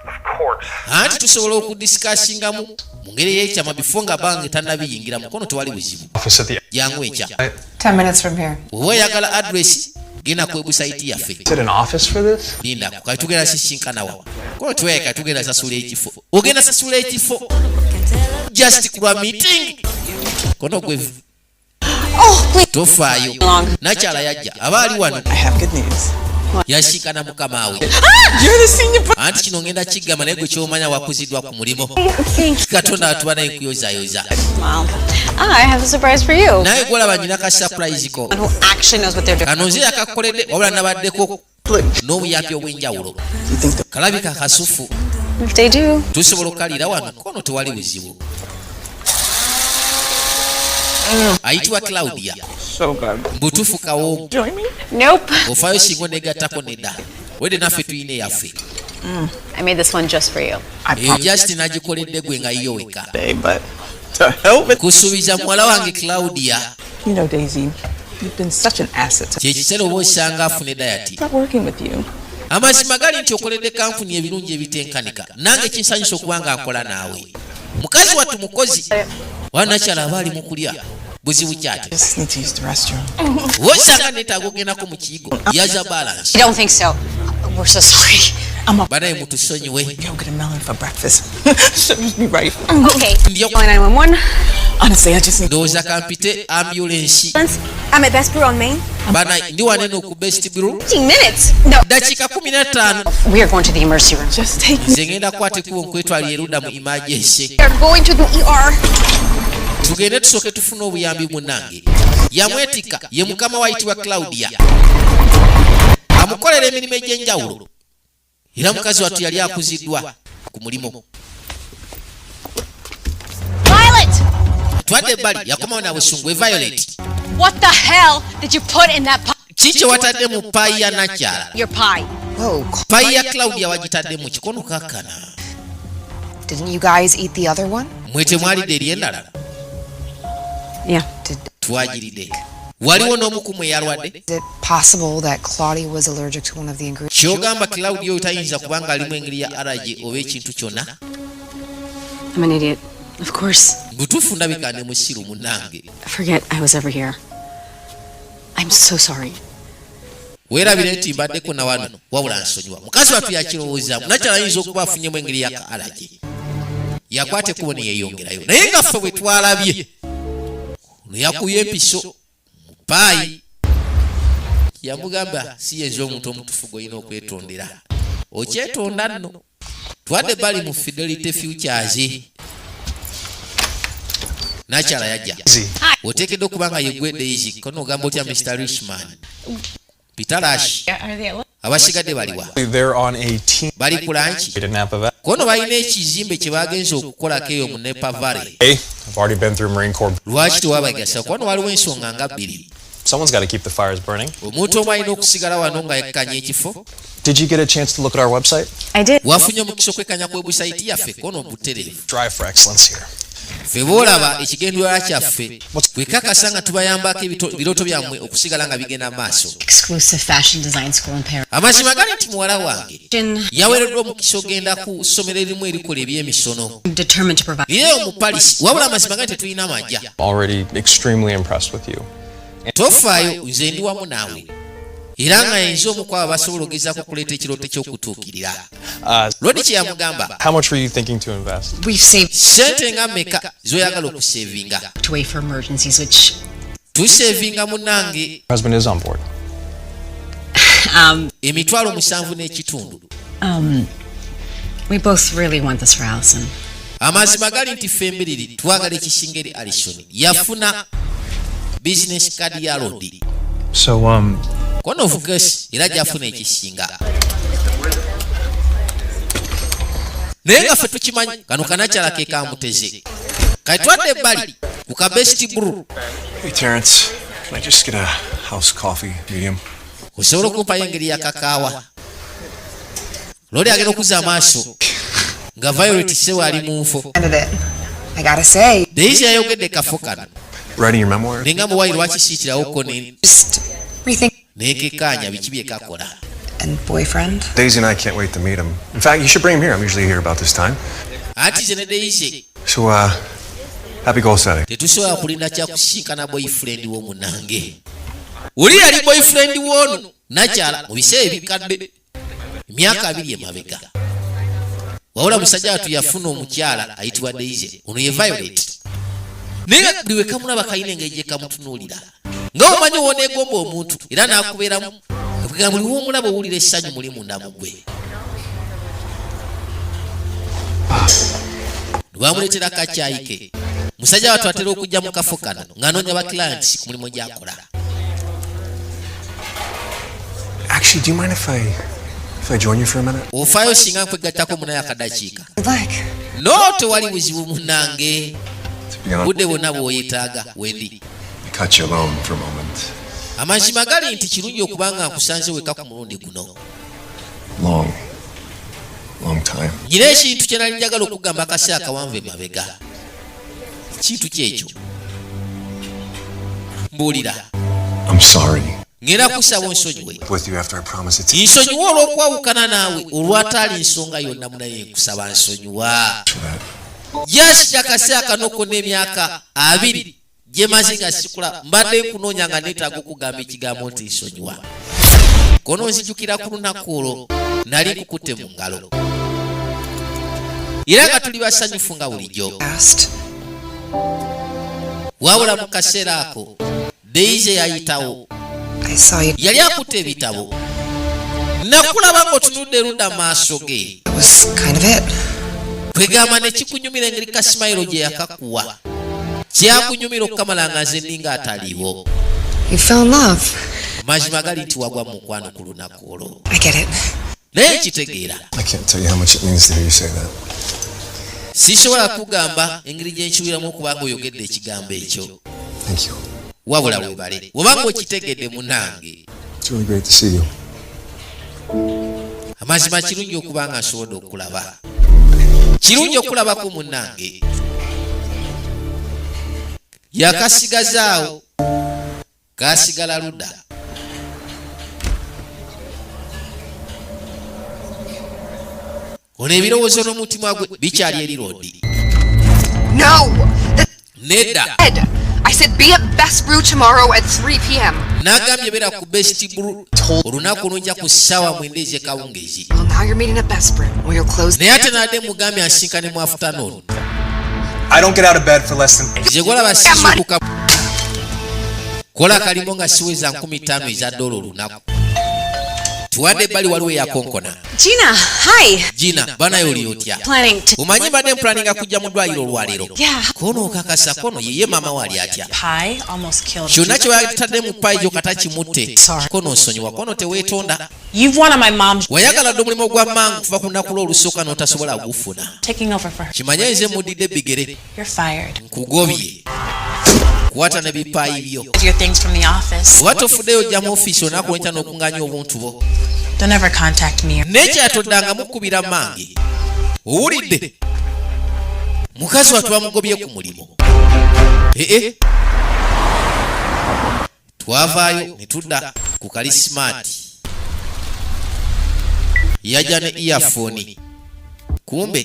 Of course. Anti tusobola okudisikasingamu mu ngeri y'ekyama bifo nga bange tannabiyingira mukono, tewali buzibu. Office at the Jangu enkya. 10 minutes from here. Oba oyagala address, genda ku website yaffe. Is it an office for this? Lindako kati, tugenda sisinkanawa kono tweka, tugenda sasula ekifo, ogenda sasula ekifo just ku lwa meeting kono gwe. Oh, please. Tofaayo, nakyala yajja aba ali wano. I have good news. Yasiikana mukama we. You're the senior. Anti kino ngenda kigamba, naye gwe kyomanya wakuziddwa ku mulimu. Katonda atuba naye nkuyozayoza. Well, I have a surprise for you. Naye gwolaba nyina ka surprise ko. Who actually knows what they're doing. Kano nze yakakoledde, wabula nabaddeko n'obuyambi obw'enjawulo. Kalabika kasufu. If they do, Tusobola okukalira wano kono, tewali buzibu. Ayitibwa Claudia. So good. Mbutuufu kawoomu. Join me? Nope. Ofaayo singa onegattako? Nedda, wedde naffe tulina eyaffe. I made this one just for you. Eyo just nagikoledde gwe nga yiyo weka. Day, but to hell with Kusuubiza muwala wange Claudia. You know, Daisy, you've been such an asset to Kyekiseera oba osanga afune diet. Stop working with you. Amazima gali nti okoledde kampuni ebirungi ebitenkanika, nange kinsanyusa okuba nga nkola naawe. Mukazi wattu mukozi wanakyala aba ali mu kulya buzibu kyate. Just need to use the restroom. Osanga neetaaga ogendako mu kiyigo yaza balance. I don't think so. We're so sorry. Banaye mutusonyiwe. Go get a melon for breakfast. Serves me right. Okay. Ndya. 911. Honestly, I just need Ndowooza kampite ambulensi. I'm at Best Brew on Main. Bana ndi wanene ku Best Brew. 15 minutes. No. Dakiika 15. We are going to the emergency room. Just take me. Nze ngenda kukwata ekkubo nkwetwalira erudda mu emergency. We are going to the ER. Tugende tusooke tufune obuyambi. Munnange yamwetikka ye mukama wayitibwa Claudia, amukolera emirimu egy'enjawulo, era mukazi wattu yali akuziddwa ku mulimu. Violet! Twadde ebbali, yakomawo na busungu e Violet. What the hell did you put in that pie? Ki kye watadde mu pie ya nakyala? Your pie. Whoa. Pie ya Claudia wagitadde mu kikono kakkana. Didn't you guys eat the other one? Mwe temwalidde eri endala? Yeah. Did, Twagiridde. Waliwo n'omukumu eyalwadde? is it possible that Claudia was allergic to one of the ingredients? Kyogamba Claudia oyo tayinza kubanga alimu engeri ya allergy oba ekintu kyonna? I'm an idiot. Of course. Butuufu ndabika ne musiru munnange. Forget I was ever here. I'm so sorry. Weerabire nti mbaddeko na wano, wabula nsonyiwa. Mukazi wattu yakirowoozaamu nakyala ayinza okuba afunyemu engeri ya allergy, yakwata ekkubo ne yeeyongerayo. Naye nga ffe bwe twalabye, ono yakuye empiso mu pie, yamugamba si yenza omuntu omutufu gw'olina okwetondera, okyetonda nno. Twadde bali mu Fidelity Futures. Nakyala yajja, oteekeddwa okuba nga yeggwe Daisy. Kono ogamba otya Mr Richman Pitalash? Abasigadde baliwa? They're on a team Bali ku lunch. in Napa Valley. Kono balina ekizimbe kye bagenza okukolako eyo mu Napa Valley. Hey, I've already been through Marine Corps. Lwaki tewabagasa? Kono waliwo ensonga nga bbiri. Someone's got to keep the fires burning. Omuntu omu alina okusigala wano nga yekkanya ekifo. Did you get a chance to look at our website? I did. Wafunye omukisa okwekanya ku webusayiti yaffe? Kono butereevu. Drive for excellence here. Ffe boolaba ekigendererwa kyaffe kwekakasa nga tubayambako ebirooto byammwe okusigala nga bigenda maaso. Exclusive fashion design school in Paris. Amazima gali nti muwala wange yaweereddwa omukisa ogenda ku ssomero erimu erikola ebyemisono I'm determined to provide. era mu Paris. Wabula amazima gali tetulina majja. I'm already extremely impressed with you. Tofaayo, nze ndi wamu naawe, era nga yenze omu ku abo basobola ogezaako okuleeta ekirooto ky'okutuukirira. Lodi kye yamugamba. How much were you thinking to invest? We've saved Sente nga mmeka z'oyagala okusevinga? to wait for emergencies, which Tusevinga munnange. Husband is on board. 7,500. We both really want this for Allison. Amazima gali nti ffe embiriri twagala ekisinga eri Alison. Yafuna business card ya Lodi. So, Kono ofukesi era gyafuna ekisinga, naye nga ffe tukimanyi kano kanakyala ke kamuteze. Kati twadde ebbali ku ka Best Brew. Hey, Terrence. Can I just get a house coffee, medium? Osobola okumpayo engeri ya kakaawa? Loli agenda okuzza amaaso nga Violet sewe ali mu nfo. Ended it. I gotta say, Daisy yayogedde kafo kano. Writing your memoir? Nenga muwayi lwaki siikirawoko ne just rethink nekekaanya biki byekakola. and boyfriend. Daisy and I can't wait to meet him. In fact, you should bring him here. I'm usually here about this time. Anti ze ne Daisy So, happy goal setting. tetusobola kulinda kyakusinkana boyfriend w'omunange. Oli yali boyfriend w'ono nakyala mu biseera ebikadde emyaka 20 emabega. Wabula musajja watu yafuna omukyala ayitibwa Daisy, ono ye Violet, naye nga buli we kamulaba kalina engeri gye kamutunuulira nga omanyi woneegomba omuntu era n'akubeeramu nga buli womulaba owulira essanyu muli munda mu gwe. Lwamuleetera kacyayi ke. Musajja wattu atera okujja mu kafo kano ng'anoonya ba clients ku mulimu gy'akola. Actually, do you mind if I join you for a minute? Ofaayo singa nkwegattako munaye akadakiika? I'd like. No, tewali buzibu munnange. To be honest, Budde bwonna bw'oyetaaga wendi. I caught you alone for a moment. Amazima gali nti kirungi okuba nga nkusanze weka ku mulundi guno. Long. long time. Nyina ekintu kye nali njagala okugamba akaseera akawanvu emabega. Kintu kyekyo, mbuulira. I'm sorry. Ngenda kusaba onsonyiwe. With you after I promised it. Nsonyiwa olw'okwawukana naawe olwataali nsonga yonna. Munaye, nkusaba nsonyiwa. For that. Yasi akaseera kano konna, emyaka 20 gye maze nga sikula, mbadde nkunoonya nga neetaaga okugamba ekigambo nti nsonyiwa. Kono nzijukira ku lunaku olwo nali nkukutte mu ngalo era nga tuli basanyufu nga bulijjo. Asked. Wabula mu kaseera ako Daisy yayitawo. I saw you. Yali akutte ebitabo, nakulaba ng'otunudde erudda maaso ge. That was kind of it. Kwegamba ne kikunyumira engeri kasimayiro gye yakakuwa, kyakunyumira okukamala nga nze nninga ataliiwo. You fell in love. Amazima gali nti wagwa mu mukwano ku lunaku olwo. I get it. Naye nkitegeera. I can't tell you how much it means to hear you say that. Sisobola kugamba engeri gye nkiwuliramu okubanga oyogedde ekigambo ekyo. Thank you. Wabula webale obanga okitegedde, munange. It's really great to see you. Amazima kirungi okuba nga nsobodde okulaba, kirungi okulabako munnange. Yakasigazaawo kasigala ludda. Ono ebirowoozo n'omutima gwe bikyali eri Rodi. No! Nedda. Ed! I said be at Best Brew tomorrow at 3 p.m. N'agambye beera ku Best Brew olunaku olunja ku ssaawa 9 ez'ekawungeezi. Well, now you're meeting at Best Brew. Or you'll close. Naye ate nadde mugambye ansinkane mu afternoon. I don't get out of bed for less than Nze gwolaba sisukuka kola kalimo nga siweza 5,000 eza dola olunaku. Tuwadde ebbali, waliwo eyakonkona. Gina, hi. Gina banaye, oli otya? Planning to. Omanyi mbadde mpulaninga kujja mu ddwaliro olwaleero. Yeah. Kono okakasa kono yeye maama we ali atya? Pie almost killed. Kyonna kye batadde mu payi gyo kata kimutte. Sorry. Kono nsonyiwa, kono teweetonda. You've wanted my mom's Wayagala dde omulimu gwa mangu kuva ku lunaku lwo olusooka n'otasobola gufuna. Taking over for her. Kimanye nze muddidde ebigere. You're fired. Nkugobye, kwata ne bipaayi byo. Your things from the office. Oba tofuddeyo ojja mu ofiisi olunaku lwenkya n'okunganya obuntu bwo. Don't ever contact me. Nekyatoddanga mukubira mange, owulidde? Mukazi wattu bamugobye ku mulimu. Ee, twavaayo ne tudda ku kalisimaati. Yajja ne earphone, kumbe.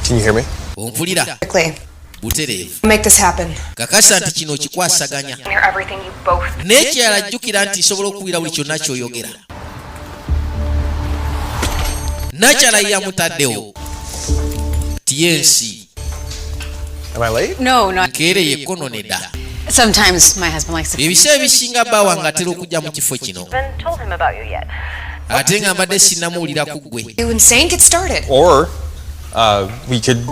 Can you hear me? Ompulira? Quickly. Butereevu. Make this happen. Kakasa nti kino kikwasaganya. Hear everything you both. N'ekirala, jjukira nti nsobola okuwulira buli kyonna ky'oyogera. Nakyala yamutaddewo tyensi. Am I late? No. Nkeere yekkono nedda. Sometimes my husband likes to. Ebiseera ebisinga bba wange atera okujja mu kifo kino. Haven't told him about you yet. Ate nga mbadde sinnamuwulira ku ggwe. You insane? Get started. Or we could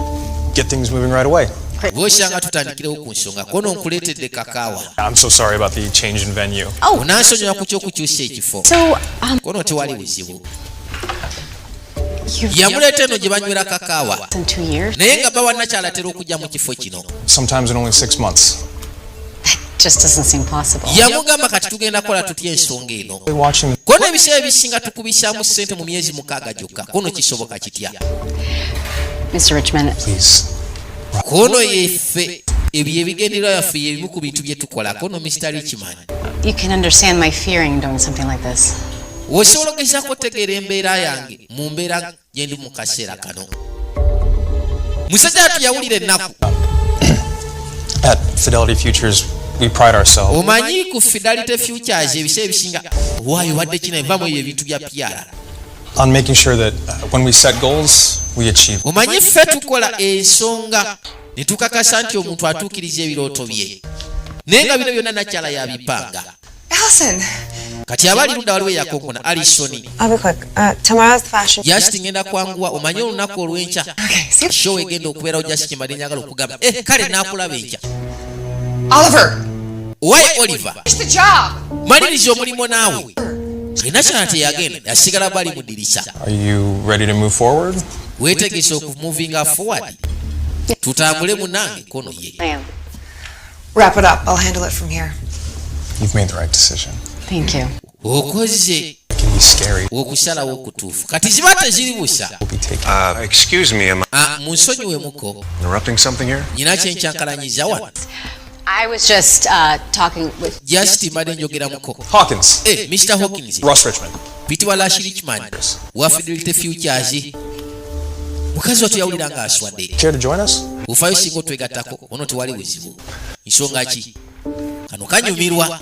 get things moving right away. Bw'osyanga tutandikirewo ku nsonga. Kono nkuleetedde kakaawa. I'm so sorry about the change in venue. Onansonyiwa ku ky'okukyusa ekifo. So, Kono tewali buzibu. you've Yamuleeta eno gye banywera kakaawa. in 2 years. Naye nga bba wannakyala atera okujja mu kifo kino. Sometimes in only 6 months. Just doesn't seem possible. Yamugamba kati tugenda kukola tutya ensonga eno? Watching Kono ebiseera ebisinga tukubisaamu ssente mu myezi 6 gyokka. Kono kisoboka kitya? Mr. Richmond, Please. Kono yeffe ebyo ebigendererwa byaffe yebimu ku bintu bye tukola. Kono Mr. Richman, you can understand my fearing doing something like this. Osobola ogezaako otegeera embeera yange mu mbeera gye ndi mu kaseera kano. Musajja atu yawulira ennaku. At Fidelity Futures, we pride ourselves Omanyi ku Fidelity Futures ebiseera ebisinga waayo wadde kino evamu ebyo ebintu bya pyala on making sure that when we set goals, we achieve. Omanyi ffe tukola ensonga ne tukakasa nti omuntu atuukiriza ebirooto bye, naye nga bino byonna nakyala yabipanga. Allison! Kati aba ali ludda, waliwo eyakonkona. Alison. I'll be quick. Tomorrow's the fashion. Just ngenda kwanguwa. Omanye olunaku olw'enkya Okay, see show egenda okubeerawo. Just kyembadde njagala okugamba. Eh, kale naakulaba enkya. Oliver! Owaye Oliver. Finish the job! Maliriza omulimu naawe. Nakyala teyagenda, yasigala bali mu ddirisa. Are you ready to move forward? Weetegese okumovinga forward, tutambule munange? Kono ye. I am. Wrap it up. I'll handle it from here. You've made the right decision. Thank you. Okoze I can be scary. Okusalawo okutuufu kati ziba teziri busa. Will be taken. Excuse me, am I Ah, munsonyiwemuko. interrupting something here? Nyina kyenkyankalanyiza wano. I was just talking with. Just mbadde njogeramuko. Hawkins. Eh, Mr Hawkins. Russ Richmond. Pitibwa Lash Richman wa Fidelity Futures. Mukazi wattu yawulira nga aswadde. Care to join us? Ofaayo singa otwegattako ono? Tewali buzibu. Nsonga ki kano kanyumirwa.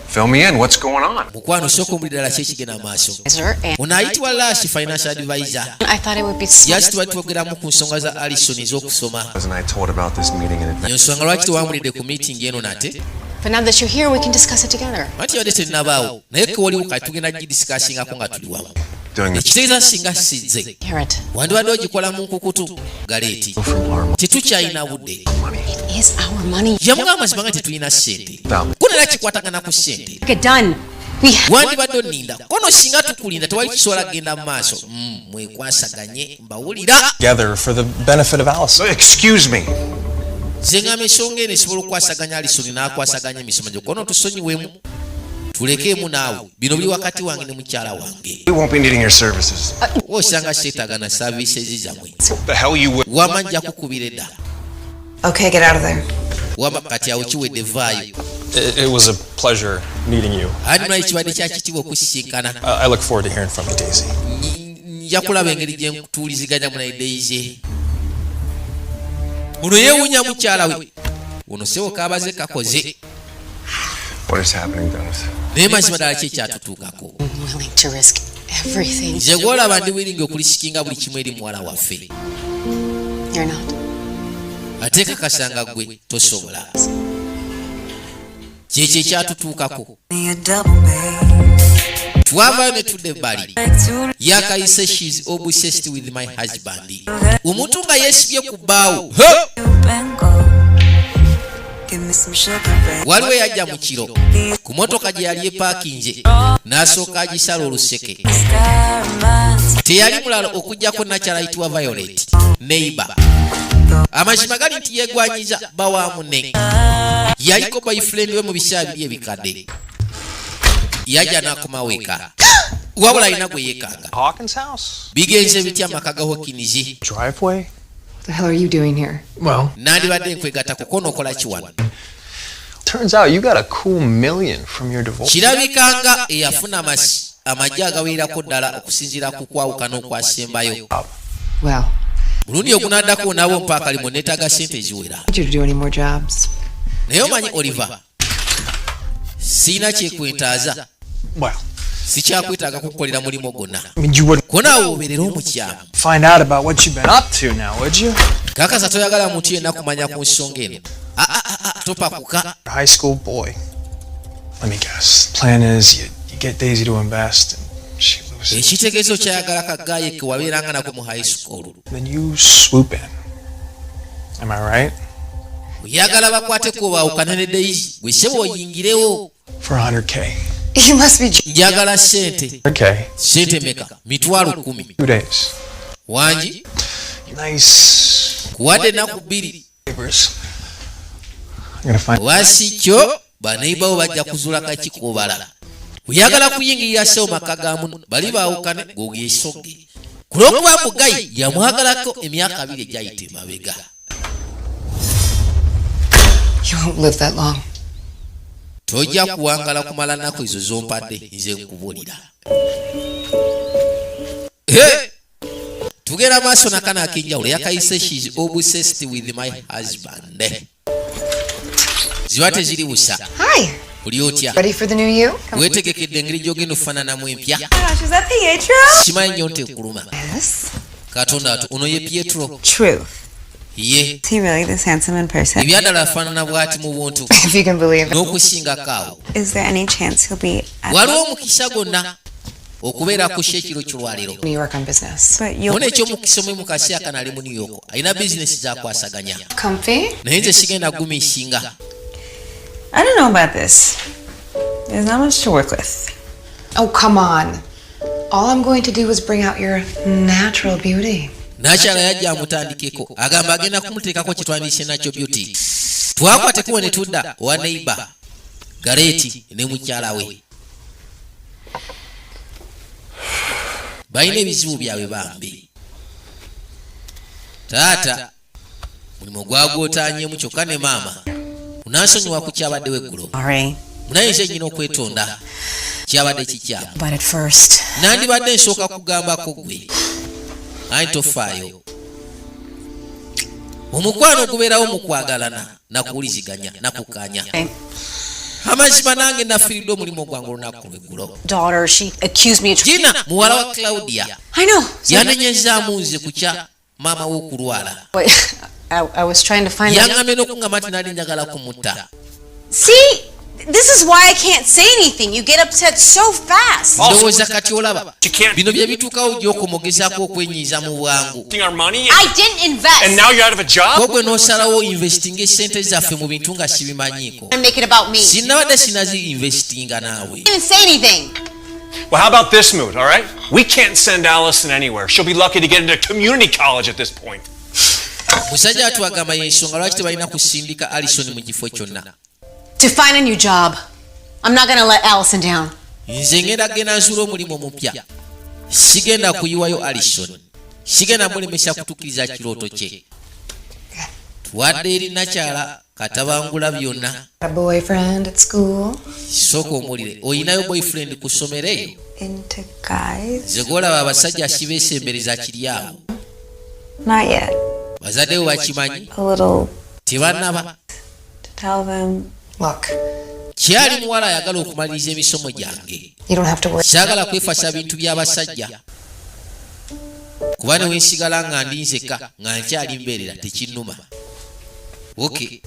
Fill me in. What's going on? Mukwano, sooka omuli ddala ki ekigenda maaso? And Ono ayitibwa Lash, financial advisor. I thought it would be smart. Just tuba twogeramu ku nsonga za Alison ez'okusoma. Wasn't I told about this meeting in advance? Ensonga lwaki tewamulidde ku meeting eno nate? But now that you're here, we can discuss it together. Anti yabadde tennabaawo, naye kewaliwo kati tugenda gidiscussinga nga tuli wamu. Doing this Ekitegeeza singa sizze Hear it. wandibadde ogikola mu nkukutu galeeti. from our Tetukyalina budde. money. It is our money. Yamugamba amazima nga tetulina ssente, ko nera kikwatagana ku ssente. Get done. We have. Wandibadde oninda kono singa tukulinda tewali kisobola kugenda mu maaso. Mwekwasaganye mbawulira. Together for the benefit of Allison. Excuse me. Nze ngamba ensonga eno esobola okukwasaganya Alisoni n'akwasaganya emisomo gyo kono tusonyiwemu tulekeemu naawe bino biri wakati wange ne mukyala wange. We won't be needing your services. Osanga seetagana services zammwe. The hell you will. Wama nja kukubira edda. Okay, get out of there. Wama kati awo kiwedde, vaayo. It was a pleasure meeting you. Adi naye kibadde kyakitiibwa okusisinkana. I look forward to hearing from you, Daisy. Nja kulaba engeri gye nkutuuliziganya munaye Daisy. Muno yeewuunya mukyala we ono sebo kabaze kakoze. What is happening, Dennis? Naye mazima ddala ki ekyatutuukako? I'm willing to risk everything. Nze gwolaba ndi willing okuriskinga buli kimu eri muwala waffe. You're not. Ate kakasanga gwe tosobola kyekyo ekyatutuukako. Twavaayo ne tudda ebbali. Yakayise "She's obsessed with my husband". Omuntu nga yeesibye ku bbaawo. Waliwo eyajja mu kiro ku motoka gye yali epaakinze n'asooka agisala oluseke. Teyali mulala okugjako nakyala ayitibwa Violet, neighbor. Amazima gali nti yeegwanyiza bba wa munne, yaliko boyfriend we mu biseera biri ebikadde. Yajja n'akomawo eka, wabula alina gwe yeekanga. Hawkins house? Bigenze bitya amaka ga Hawkins? Driveway? What the hell are you doing here? Well, Nandibadde nkwegattako kono okola ki wano? turns out you got a cool million from your divorce. Kirabika nga eyafuna amagye agawererako ddala okusinziira ku kwawukana okwasembayo. Well, Mulundi ogunaddako naabo mpa akalimu, neetaaga ssente eziwera. I need you to do any more jobs. Naye omanyi Oliver, siina kyekwetaaza. Well, Sikyakwetaaga kukukolera mulimu gwonna. I mean, you wouldn't Konaawo obeerera omukyamu. find out about what you've been up to now, would you? Kakasa toyagala muntu yenna kumanya ku nsonga eno. Ah, ah, ah, ah, topakuka. High school boy. Let me guess. Plan is you get Daisy to invest and she loses. Ekitegeezo kyayagala kagaye ke wabeeranga nako mu high school. Then you swoop in. Am I right? Oyagala bakwateko baawukane ne Daisy gwe sebo oyingirewo. For 100K. You must be. Njagala ssente. Okay. Ssente meka? 10,000. 2 days. Wangi? Nice Kuwadde ennaku 2. neighbors. I'm gonna find Oba kyo baneibawo bajja kuzuula kakikobala. Oyagala kuyingirira sewo maka ga muno bali baawukane gweogesoge ku lw'okuba mugayi yamwagalako emyaka 2 egyayita emabega. You won't live that long. Tojja kuwangala kumala nnaku ezo zompadde, nze nkubuulira. He! Tugenda maaso nakano ak'enjawulo yakayise "She's obsessed with my husband". Ziba teziri busa. Hi. Oli otya? Ready for the new you? Come. Weetegekedde engeri gy'ogenda okufaananamu empya? Gosh, is that Pietro? Simanyi nnyo nti ekuluma. Yes. Katonda ati ono ye Pietro? Truth. Ye. Is he really this handsome in person? Ebyaddala afaanana bw'ati mu buntu? If you can believe it. N'okusingako awo. Is there any chance he'll be at Waliwo omukisa gwonna okubeera ku ekiro kyolwaleero? New York on business. But you'll Ona ekyomukisa omwe mu kaseera kano ali mu New York, alina bizinesi zakwasaganya. Comfy? Naye nze sigenda gumisinga. I don't know about this. There's not much to work with. Oh, come on. All I'm going to do is bring out your natural beauty. Nakyala yajja amutandikeko, agamba agenda kumuteekako kyetwandiise nakyo beauty. Twakwatekuwo ne tudda owa neighbor Gareeti ne mukyala we. Balina ebizibu byabwe bambi. Taata mulimu gwagwotanyemu, kyokka ne maama unansonyiwa ku kyabaddewo eggulo. Sorry. Munaye nze nyina okwetonda, kyabadde kikyamu. But at first, Nandibadde nsooka kugambako gwe, ayi tofaayo. Omukwano gubeerawo mu kwagalana, nakuwuliziganya, nakukanya. Amazima nange nafiiriddwa omulimu gwange olunaku lweggulo. Daughter, she accused me of. Gina muwala wa Claudia I know. So, yanenyezaamu nze ku kya maama w'okulwala. Wait, I was trying to find. Yaŋŋambye n'okuŋŋamba nti nali njagala kumutta. See, this is why I can't say anything. You get upset so fast. Ndowooza kati olaba You can't bino bye bituukawo gy'okomogezaako okwenyiiza mu bwangu. our money I didn't invest. and now you're out of a job? Ko gwe n'osalawo investinga esente zaffe mu bintu nga sibimanyiiko. And make it about me. Sinnabadde sinazi investinga naawe. Didn't even say anything. Well, how about this mood, all right? We can't send Allison anywhere. She'll be lucky to get into community college at this point. Musajja atwagamba yensonga lwaki tebalina kusindika Alison mu kifo kyonna. To find a new job. I'm not gonna let Allison down. Nze ngenda genda nzuula omulimu omupya, sigenda kuyiwayo Alison, sigenda mulemesa kutuukiriza kirooto kye. Twadde eri nakyala katabangula byonna. A boyfriend at school? Sooka omulire, oyinayo boyfriend ku ssomero eyo? Into guys? Nze gwolaba abasajja sibeesembereza kiri awo. Not yet. Bazadde bo bakimanyi? A little Tebannaba. to tell them. Look, Kyali muwala ayagala okumaliriza emisomo gyange. you don't have to worry. Saagala kwefasa bintu by'abasajja, kuba ne wensigala nga ndi nzeka nga nkyali mbeerera tekinnuma. Okay.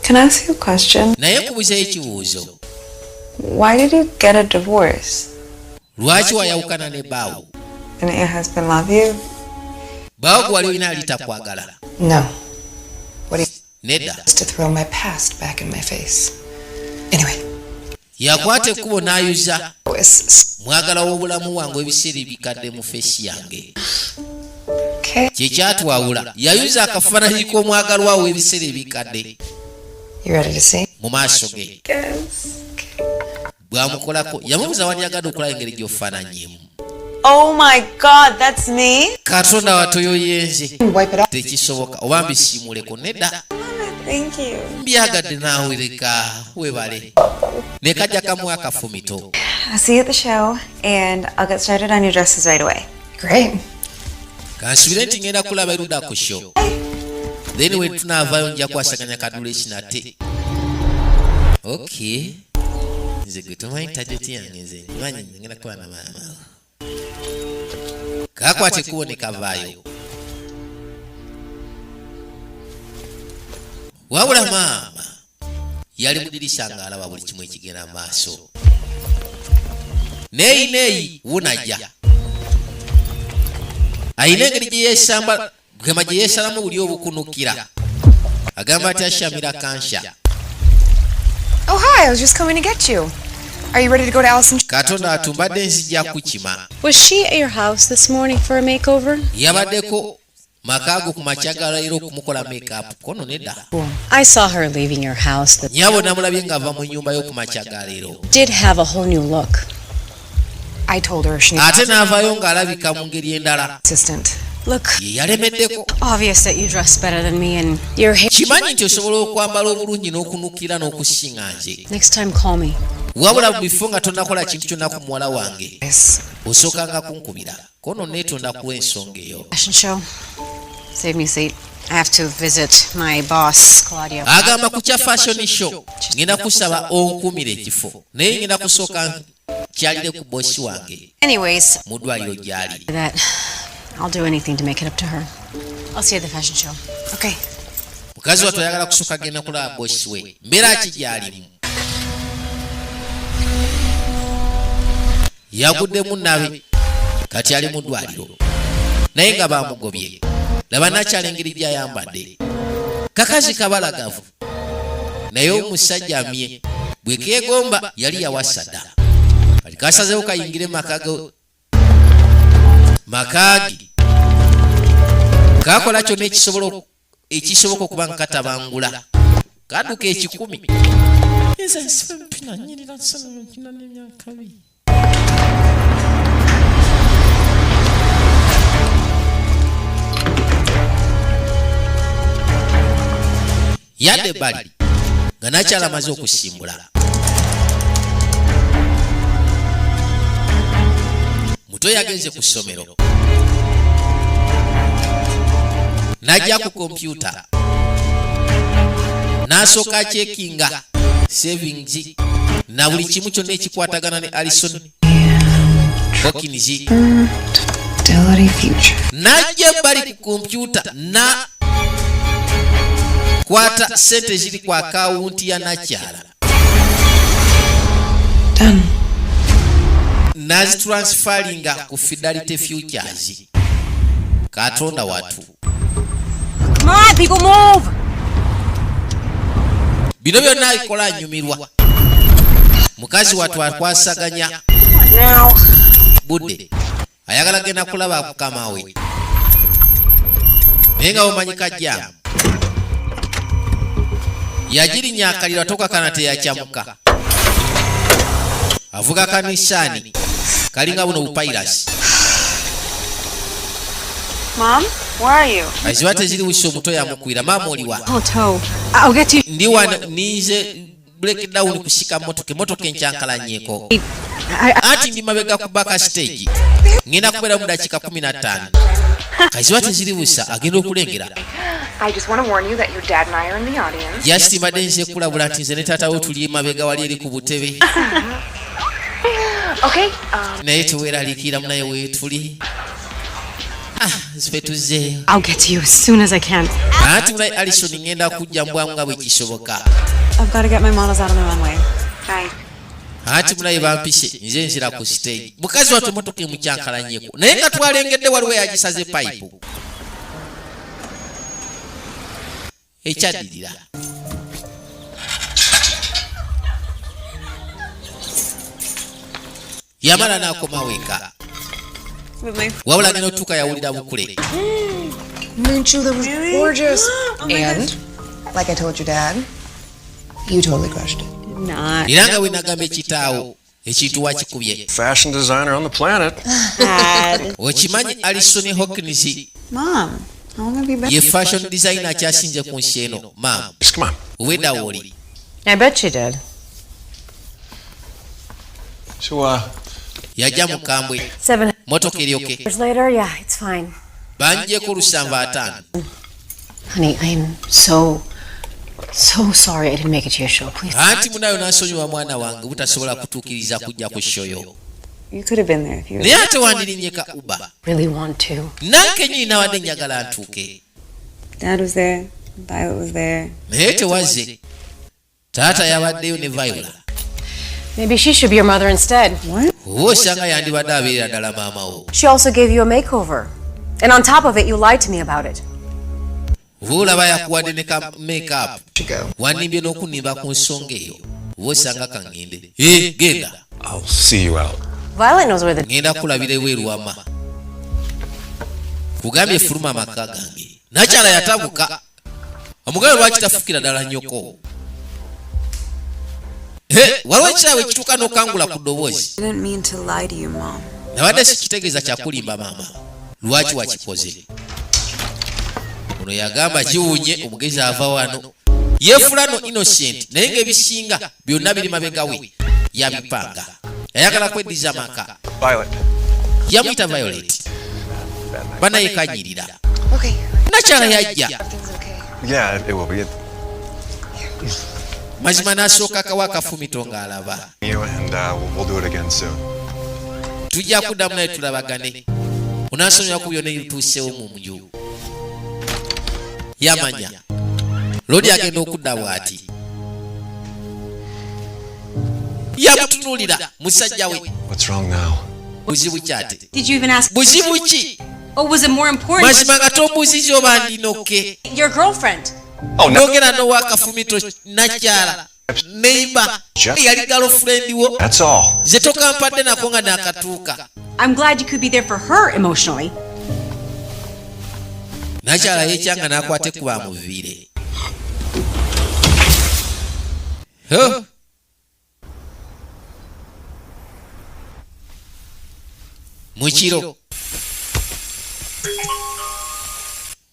Can I ask you a question? Naye nkubuzayo ekibuuzo. Why did you get a divorce? Lwaki wayawukana ne bbaawo? Didn't your husband love you? Bbaawo gwe wali olina ali takwagala? No. What he Nedda. is to throw my past back in my face. Anyway, Yakwata ekkubo n'ayuza it's mwagala w'obulamu wange ebiseera ebikadde mu face yange. Okay. Kyekyatwawula, yayuza akafaananyi k'omwagalwa we ebiseera ebikadde You ready to see? mu maaso ge. Yes. Bwamukolako yamubuuza, wandyagadde okulaba engeri gy'ofaananyimu? Oh my God, that's me? Katonda watoyo yenze. Wipe it off. Tekisoboka, oba mbisiimuleko? Nedda. Thank you. Mbyagadde naawe, leka webale ne kajja kamu akafumito. I'll see you at the show, and I'll get started on your dresses right away. Great. Kansubire nti ngenda kulaba erudda ku show, then we tunaavaayo nja kwasaganya kadulesi nate. Okay, nze gwe tomanyi target yange, nze nmanyi ngenda kuba na maama. Kakwata ekkubo ne kavaayo, wabula maama yali mu dirisa ng'alaba buli kimu ekigenda mu maaso. Neeyi neeyi wunajja ayina engeri gye yeesamba gema gye yeesalamu buli obukunukira, agamba ati ashamira kansha. Oh, hi. I was just coming to get you. Are you ready to go to Allison? Katonda atumbadde nzija kukima. Was she at your house this morning for a makeover? Yabaddeko makaago ku makya ga leero okumukola makeup kono? Nedda. I saw her leaving your house. That Nyabo namulabye ng'ava mu nnyumba yo ku makya ga leero. did have a whole new look. I told her she needs Ate n'avaayo ng'alabika mu ngeri endala. assistant. Look, Ye yalemeddeko. obvious that you dress better than me and your hair. Kimanyi nti osobola okwambala obulungi n'okunukira n'okusinga nze. Next time, call me. Wabula mu bifo nga tonnakola kintu kyonna ku muwala wange, Yes. osookanga kunkubira kono. Neetonda ku ensonga eyo. Fashion show. Save me a seat. I have to visit my boss, Claudia. Agamba ku kya fashion show ngenda kusaba onkumira ekifo, naye ngenda kusooka kyalire ku bosi wange Anyways, mu ddwaliro gy'ali. that I'll do anything to make it up to her. I'll see you at the fashion show. Okay. Mukazi wattu ayagala kusooka genda kulaba bosi we, mbeera ki gy'alimu. Yaguddemu nabe, kati ali mu ddwaliro naye nga bamugobye. Laba nakyala engeri gy'ayambadde, kakazi kabalagavu, naye omusajja amye bwe keegomba yali yawasa dda, kati kasazewo kayingire maka ge kakola kyonna ekisobola ekisoboka okuba nga katabangula kadduka ekikumi. Nze nsibe mpina nyirira nsana n'emyaka 20. Yadde ebbali nga nakyala amaze okusimbula, muto yagenze ku ssomero n'ajja ku kompyuta n'asooka acheckinga savings na buli kimu kyonna ekikwatagana ne Alison Hawkins. Fidelity Future. N'ajja ebbali ku kompyuta na kwata sente ziri ku akawunti ya nakyala. Done. Nazitransferringa ku Fidelity Futures. Katonda watu! Come on, people, move! Bino byonna abikola anyumirwa. Mukazi wattu akwasaganya Now. budde, ayagala genda kulaba mukama we, naye nga bumanyika jjaamu yagirinya akaliro tokakana teyakyamuka. Avuga kanisaani kalinga buno bupirasi. Mom, where are you? Aziba teziri busa. Omuto yamukwira, "Maama, oliwa?" Oh, toe. I'll get to you. Ndi wano, ninze breakdown kusika motoka, emotoka enkyankalanyeko. Anti ndi mabega ku back stage, ngenda kubeera mu dakiika 15. Kaziba teziri busa, agenda okulengera. I just want to warn you that your dad and I are in the audience. Just mbadde nze kulabula nti nze ne taata we tuli mabega wali eri ku butebe. Okay. Naye teweeraliikirira, munaye weetuli. Ah, nzife tuzzeeyo. I'll get to you as soon as I can. Anti munaye Alison, ngenda kujja mbwamu nga bwe kisoboka. I've got to get my models out on the runway. Bye. Anti munaye bampise, nze nzira ku stage. Mukazi wattu emotoka emukyankalanyeko, naye nga twalengedde waliwo yagisaze payipu. Ekyaddirira yamala n'akomawo eka. With my Wabula genda otuuka yawulira bukule. Minchu, that was gorgeous. Oh my And, like I told your dad, you totally crushed it. Not Era nga bwe nagamba ekitaawo, ekintu wakikubye. Fashion designer on the planet. bad. Okimanyi Alison Hawkins Mom, how long have you been? ye fashion designer akyasinze ku nsi eno. Maam. Just come on. Obwedda wooli. I bet you did. So, Yajja mukambwe. 7 Motoka eryoke. years later, yeah, it's fine. Banjeko 75. Honey, I am so, so sorry I didn't make it to your show. Please. Anti munayo n'asonyiwa mwana wange butasobola kutuukiriza kujja ku show yo. You could have been there if you Naye ate wandirinyeka Uber. Really want to. Nanke nyini nabadde njagala ntuuke. Dad was there. Violet was there. Naye tewazze. Taata yabaddeyo ne Viola. Maybe she should be your mother instead. What? Oba osanga yandibadde abeerera ddala maama wo. She also gave you a makeover. And on top of it, you lied to me about it. Oba olaba yakuwadde ne ka makeup. Should go. Wannimbye n'okunnimba ku nsonga eyo. Oba osanga kaŋŋende. E genda. I'll see you out. Violet knows where the Ŋŋenda kulabira ebweru wama. Kugambye fuluma amaka gange. Nakyala yatabuka, omugabe lwaki tafukira ddala nnyoko? He, waliwo ekirabo ekituuka n'okangula ku ddoboozi. I didn't mean to lie to you, Mom. Nabadde sikitegeeza kyakulimba maama. Lwaki wakikoze? Ono yagamba kiwunye omugezi ava wano yeefula no innocent, naye ng'ebisinga byonna biri mabega we yabipanga, ayagala kweddiza maka. Violet. Yamuyita Violet, banaye kanyirira. Okay. Nakyala yajja. Everything's okay. Yeah, it will be. Mazima n'asooka akawa akafumito ng'alaba. You and we'll do it again soon. Tujja kuddamu naye tulabagane. Onansonyiwa ku byonna ebituusewo mu nju. Yamanya lodi agenda okudda bw'ati yamutunuulira musajja we. What's wrong now? Buzibu kyate? Did you even ask? Buzibu ki? Or was it more important? Mazima nga tombuuziza oba ndinoke. Your girlfriend. Oh, no. Nogera n'owakafumito nakyala neiba yali girlfriend wo. That's all. Nze tokampadde nako nga nakatuuka. I'm glad you could be there for her emotionally. Nakyala yekyanga n'akwata ekkuba amuviire. Huh? Mu kiro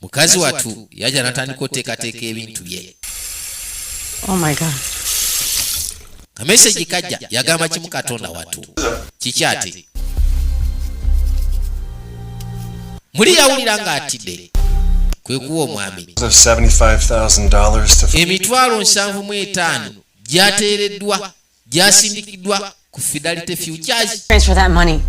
mukazi wattu yajja n'atandika oteekateeka ebintu bye. Oh my God. Ka message kajja, yagamba kimu: "Katonda wattu, kikyate?" Muli yawulira ng'atidde, kwe kuwa omwami Of $75,000 to 75,000 gyateereddwa, gyasindikiddwa ku Fidelity Futures. Transfer that money.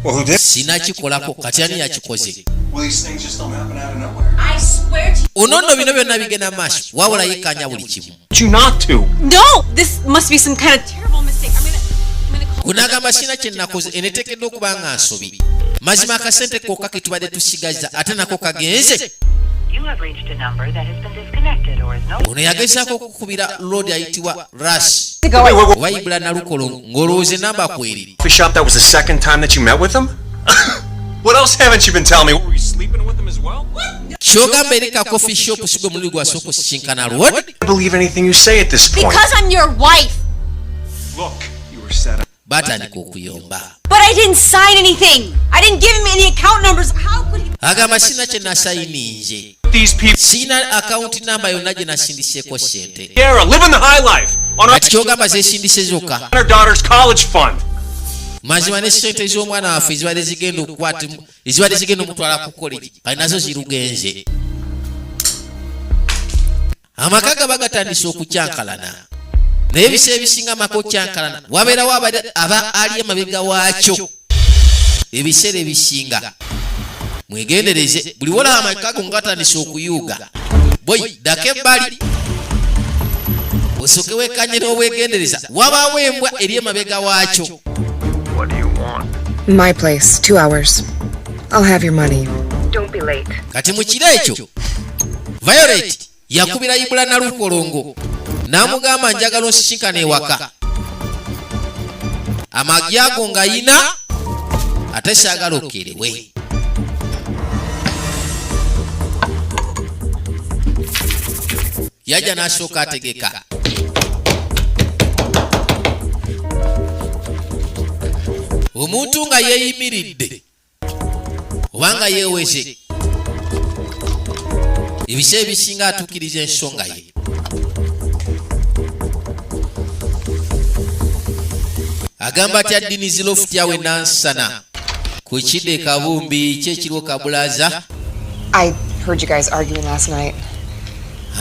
Well, who did? Sinakikolako, kati ani yakikoze? Well, these things just don't happen out of nowhere. I swear to you. Ono nno bino byonna bigenda maaso, wabula yekkanya buli kimu. You not to. No! This must be some kind of terrible mistake. I'm gonna call. Kunagamba sina kye nakoze, eneteekeddwa okuba nga nsobi. Mazima akasente kokka ke tubadde tusigazza ate nako kagenze. You have reached a number that has been disconnected or is no Ono yagezaako okukubira loodi ayitibwa Ras To go. oba Ibula Nalukolo ng'olowooza enamba kweri. Coffee shop, that was the second time that you met with him? What else haven't you been telling me? Were you sleeping with him as well? Kyogamba eri ka coffee shop si gwe mulundi gwasooka osisinkana Lord? I believe anything you say at this point. Because I'm your wife! Look, you were set up. Batandika okuyomba. But I didn't sign anything! I didn't give him any account numbers. How could he? Agamba sina kye nasayininze. These people Sina akawunti namba yonna gye nasindiseeko ssente. Sierra, living the high life on our, Kati kyogamba zeesindise zokka? on our daughter's college fund. Mazima ne ssente z'omwana waffe ezibadde zigenda okukwata, ezibadde zigenda omutwala ku college, kali nazo zirugenze. Amaka gaba gatandise okukyankalana, naye ebiseera ebisinga amaka okukyankalana wabeerawo aba ali emabega waakyo. Ebiseera ebisinga mwegendereze, buli wolaba amaka go nga gatandise okuyuuga, boy, ddako ebbali osooke weekanye n'obwegendereza, wabaawo embwa eri emabega waakyo. My place, 2 hours. I'll have your money. Don't be late. Kati mu kiro ekyo Violet yakubira Ibula Nalukolongo n'amugamba, "Njagala onsisinkana ewaka, amagi ago nga yina, ate saagala okerewe." Yajja n'asooka ategeka. Omuntu nga yeeyimiridde obanga yeeweze, ebiseera ebisinga atuukiriza ensonga ye. Agamba atya Dinizi Loft yawe Nansana ku kidde Kabumbi kyekiriwo kabulaza. I heard you guys arguing last night.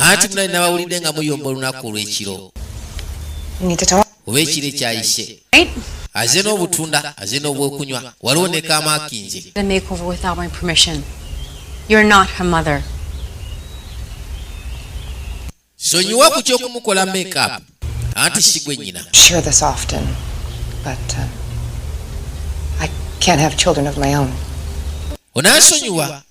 Anti munali nabawulidde nga muyomba olunaku olw'ekiro. We need to talk. Oba ekiro ekyayise. Right? Aze n'obutunda, aze n'obwokunywa, waliwo ne kamakinze. The makeover without my permission. You're not her mother. Sonyiwa ku kyokumukola makeup, anti si gwe nnyina. Share this often, but I can't have children of my own. Onansonyiwa,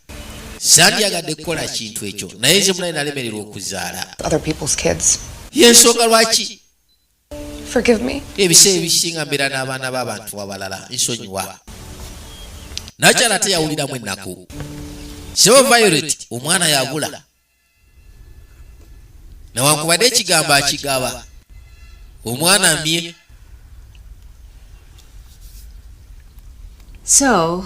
sandyagadde kukola kintu ekyo, naye nze munaye nalemererwa okuzaala Other people's kids. Yensonga lwaki Forgive me. ebiseera ebisinga mbeera n'abaana b'abantu abalala, nsonyiwa. Nakyala ate yawuliramu ennaku. Sebo Violet, omwana yabula, newankubadde ekigambo akigaba omwana mye. So,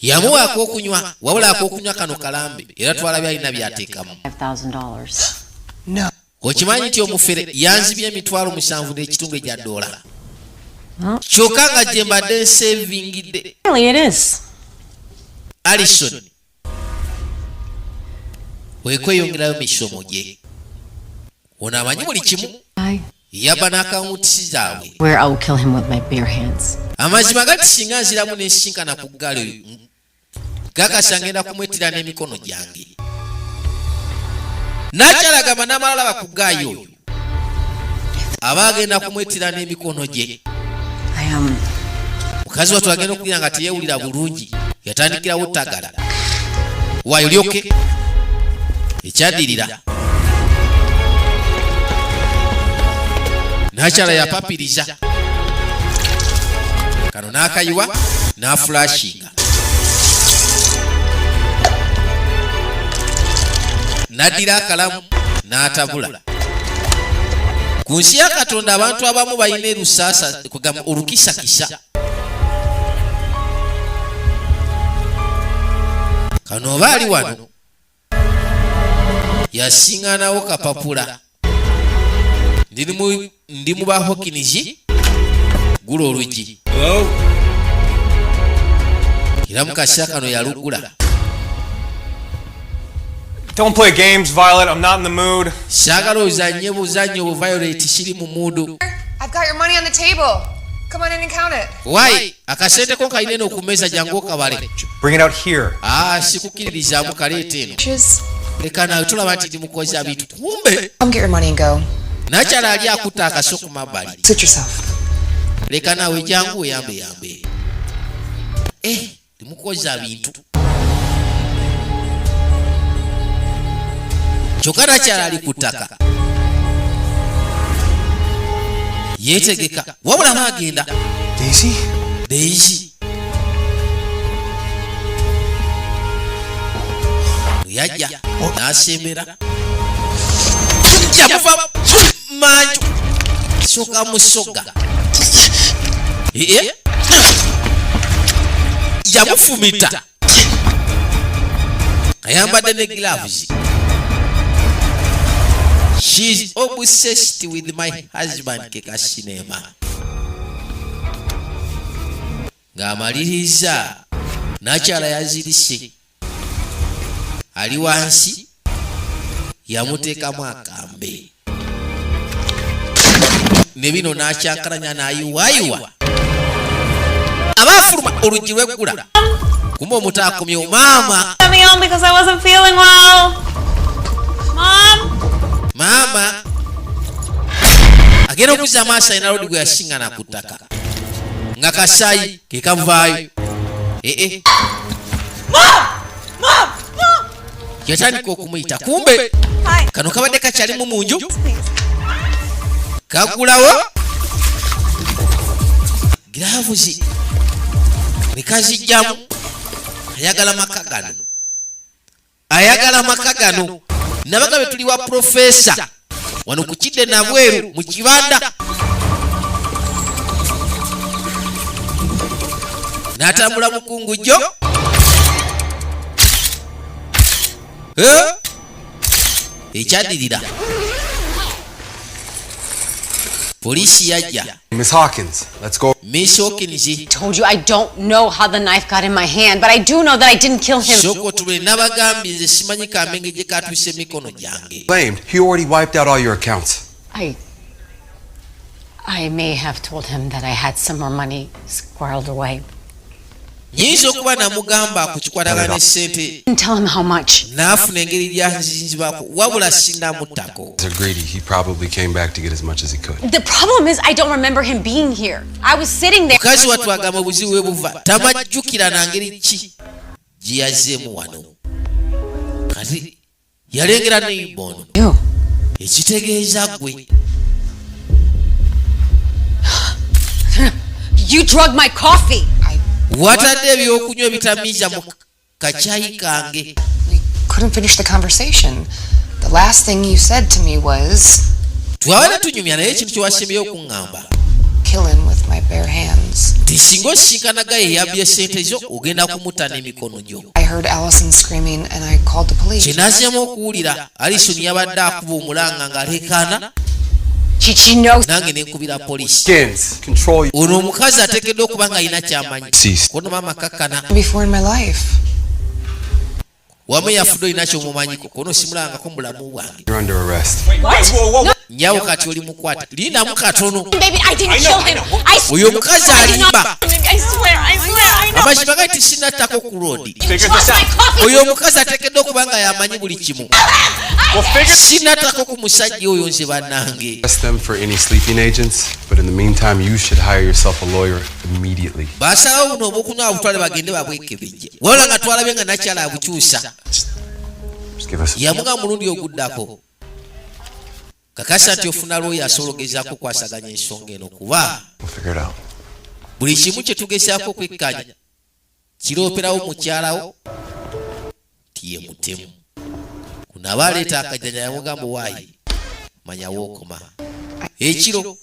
Yamuwa ak'okunywa, wabula ak'okunywa kano kalambe, era twalabye alina byateekamu. $5,000. No. Okimanyi nti omufere yanzibye 75,000 egya dola, kyokka nga gye mbadde nsevingidde? Really, it is. Alison wekweyongerayo misomo gye, ono amanyi buli kimu. I Yabba n'akawunti zaabwe. where I will kill him with my bare hands. Amazima gati singa nziramu nensinkana ku ggaali oyo, gakasa ngenda kumwettira n'emikono gyange. Nakyalagamba n'amala laba ku gaayi oyo, aba agenda kumwettira n'emikono gye. I Mukazi wattu agenda okugira nga teyewulira bulungi, yatandikirawo ttagala waayo lyoke. Ekyaddirira nakyala yapapiriza kano n'akayiwa n'afulashinga n'addira akalamu n'atabula. Ku nsi ya Katonda abantu abamu balina erusaasa, kugamba olukisakisa. Kano oba ali wano yasiŋŋanawo kapapula. Ndi mu ba Hawkins, gula oluggi. Hello? Era mu kaseera kano yalugula. Don't play games, Violet. I'm not in the mood. Saagala ozanye buzannyo bu, Violet, siri mu mood. I've got your money on the table. Come on in and count it. Wai akasente ko kalina eno ku mmeeza, jangu okabale. Bring it out here. Aa, sikukkiririzaamu, kaleeta eno. Just Leka nawe, tulaba nti ndi mukoza bintu, kumbe come get your money and go. Nakyala ali akutta akaso ku mabbali. Suit yourself. Leka naawe, jangu oyambe yambe. Eh, ndimukoza bintu, kyokka nakyala ali ku ttaka yeetegeka, wabula baagenda. Daisy? Daisy yajja n'asembera, yamuva manju, soka musoga. Ee, yamufumita, ayambadde ne gloves. "She's obsessed with my husband." Ke kasinema ng'amaliriza, nakyala yazirise, ali wansi, yamuteekamu akambe ne bino n'akyankalanya n'ayiwaayiwa aba afuluma oluggi lweggula, kumba omuto akomyewo, maama. Let me home because I wasn't feeling well. Mom? Maama agenda okuzza amaaso, alina lodi gwe yasiŋŋana ku ttaka nga kasaayi ke kavaayo. Ee, yatandika okumuyita, kumbe Hi. kano kabadde kakyalimu mu nju, kagulawo gloves ne kazijjamu. Ayagala maka gano, ayagala maka gano. Nabagabe tuli wa profesa wano ku kidde nabweru mu kibanda, n'atambula mukungujjo. Eh? Ekyaddirira poliisi yajja. Miss Hawkins, let's go. Miss Hawkins. Told you I don't know how the knife got in my hand, but I do know that I didn't kill him. Sooka otule, nabagambye nze simanyi kamenge gye katuuse emikono gyange. Claimed he already wiped out all your accounts. I may have told him that I had some more money squirreled away. Nyinza okuba namugamba ku kikwatagana ne ssente. Didn't tell him how much. N'afuna engeri gyanzinzibako, wabula sinnamuttako. They're greedy. He probably came back to get as much as he could. The problem is I don't remember him being here. I was sitting there. Mukazi wattu agamba obuzibu bwe buva tamajjukira na ngeri ki gye yazzeemu wano. Kati yalengera neiba ono, ekitegeeza gwe. You drugged my coffee. Watadde ebyokunywa ebitamiiza mu kacyayi kange. Couldn't finish the conversation. The last thing you said to me was, Twabadde tunyumya, naye ekintu kyewasembyeyo okuŋŋamba, kill him with my bare hands. nti singa osisinkanaga yeyabbye sente zo, ogenda kumutta n'emikono gyo. I heard Allison screaming and I called the police. Kyenazzemu okuwulira, Alison yabadde akuba omulanga ng'aleekaana, nange nenkubira poliisi. Skins, control your Ono omukazi ateekeddwa okuba nga alina kyamanyi, kono maama kakkana. Before in my life. Wamu yafudde, olina kyomumanyiko, kono simulangako mu bulamu bwange. You're under arrest. What? Nyawo kati oli mukwate, lindamu katono. Baby, I didn't kill him. I Oyo omukazi alimba. I swear, I swear, I know. Amazima gali tisinattako ku roodi. You drugged my coffee. Oyo omukazi ateekeddwa okuba nga yamanyi buli kimu. Sinattako ku musajja oyo nze, bannange. Arrest them for any sleeping agents, but in the meantime, you should hire yourself a lawyer immediately. Basalawo buno obwokunywa butwale bagende babwekebejje, wabula nga twalabye nga nakyala abukyusa. Just give us Yamuga mulundi oguddako, kakasa nti ofuna lwoyo asobola ogezaako okwasaganya ensonga eno, kuba We'll figure it out. buli kimu kye tugezaako okwekkanya kirooperawo mukyalawo tiye mutemu. Kuno aba aleeta akajjanja, yamugamba, waayi manya wookoma ekiro.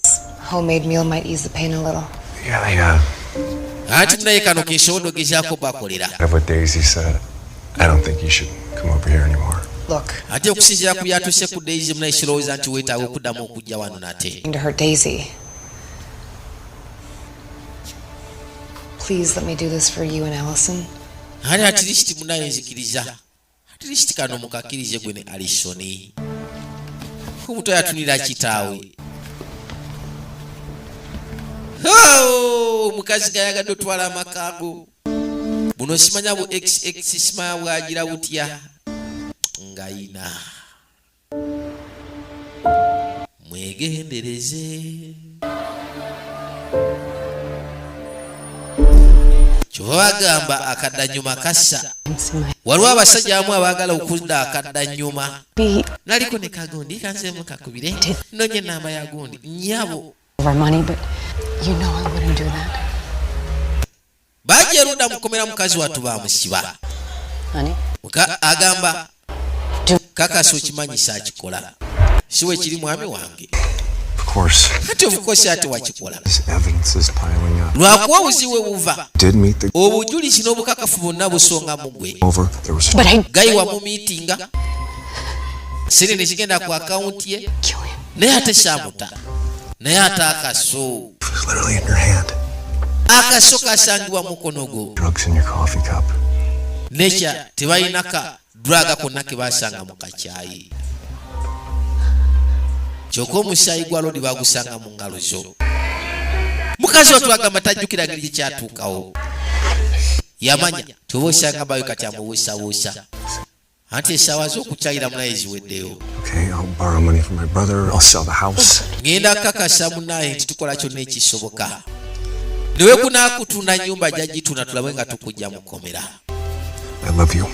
Homemade meal might ease the pain a little. Yeah, Anti munaye kano kensobola ogezaako bakolera. of what Daisy said. I don't think you should come over here anymore. Look, Ate okusinziira ku byatuuse ku Daisy, munaye kirowooza nti weetaaga okuddamu okujja wano nate. To hurt Daisy. Please let me do this for you and Allison. Ate at least munaye nzikiriza, at least kano mukakkirize gwe ne Alisoni. Omuto yatunira kitaawe. Oh, omukazi gayagadde otwala amakago buno, simanya bu xx, simanya bwagira butya ngayina. Mwegendereze, kyova bagamba akaddanyuma kassa. Waliwo abasajja abamu abaagala okudda akaddanyuma. Naliko ne kagundi kanzeemu kakubire nonye enamba ya gundi nyabo. Our money, but you know I wouldn't do that. Bajja erudda mukomera, mukazi wattu bamusiba. Honey? Agamba kakasa okimanyisa akikola, si we kiri mwami wange? Of course. Ati of course, ate wakikola. This evidence is piling up. Lwakuba obuzibu bwe buva Did meet the obujulizi n'obukakafu bwonna busonga mu gwe. over. There was a But I Guy wamumiitinga, sente ne zigenda ku akawunti ye, naye ate saamuta, naye ate akaso It was literally in your hand. Akaso kasangibwa mukono gwo. Drugs in your coffee cup. Nekya tebalina ka drug konna ke basanga mu kakyayi, kyokka omusaayi gwa lodi bagusanga mu ngalo zo. Mukazi wattu agamba tajjukira ngeri gyekyatuukawo. Yamanya tyoba osanga bayo kati amubuusabuusa anti essaawa z'okukyayira munaye ziweddeyo. Okay, I'll borrow money from my brother. I'll sell the house. Ŋŋenda kakasa munaye nti tukola kyonna ekisoboka, newe kunaakutunda nyumba jagitunda, tulabe nga tukujja mukomera. I love you.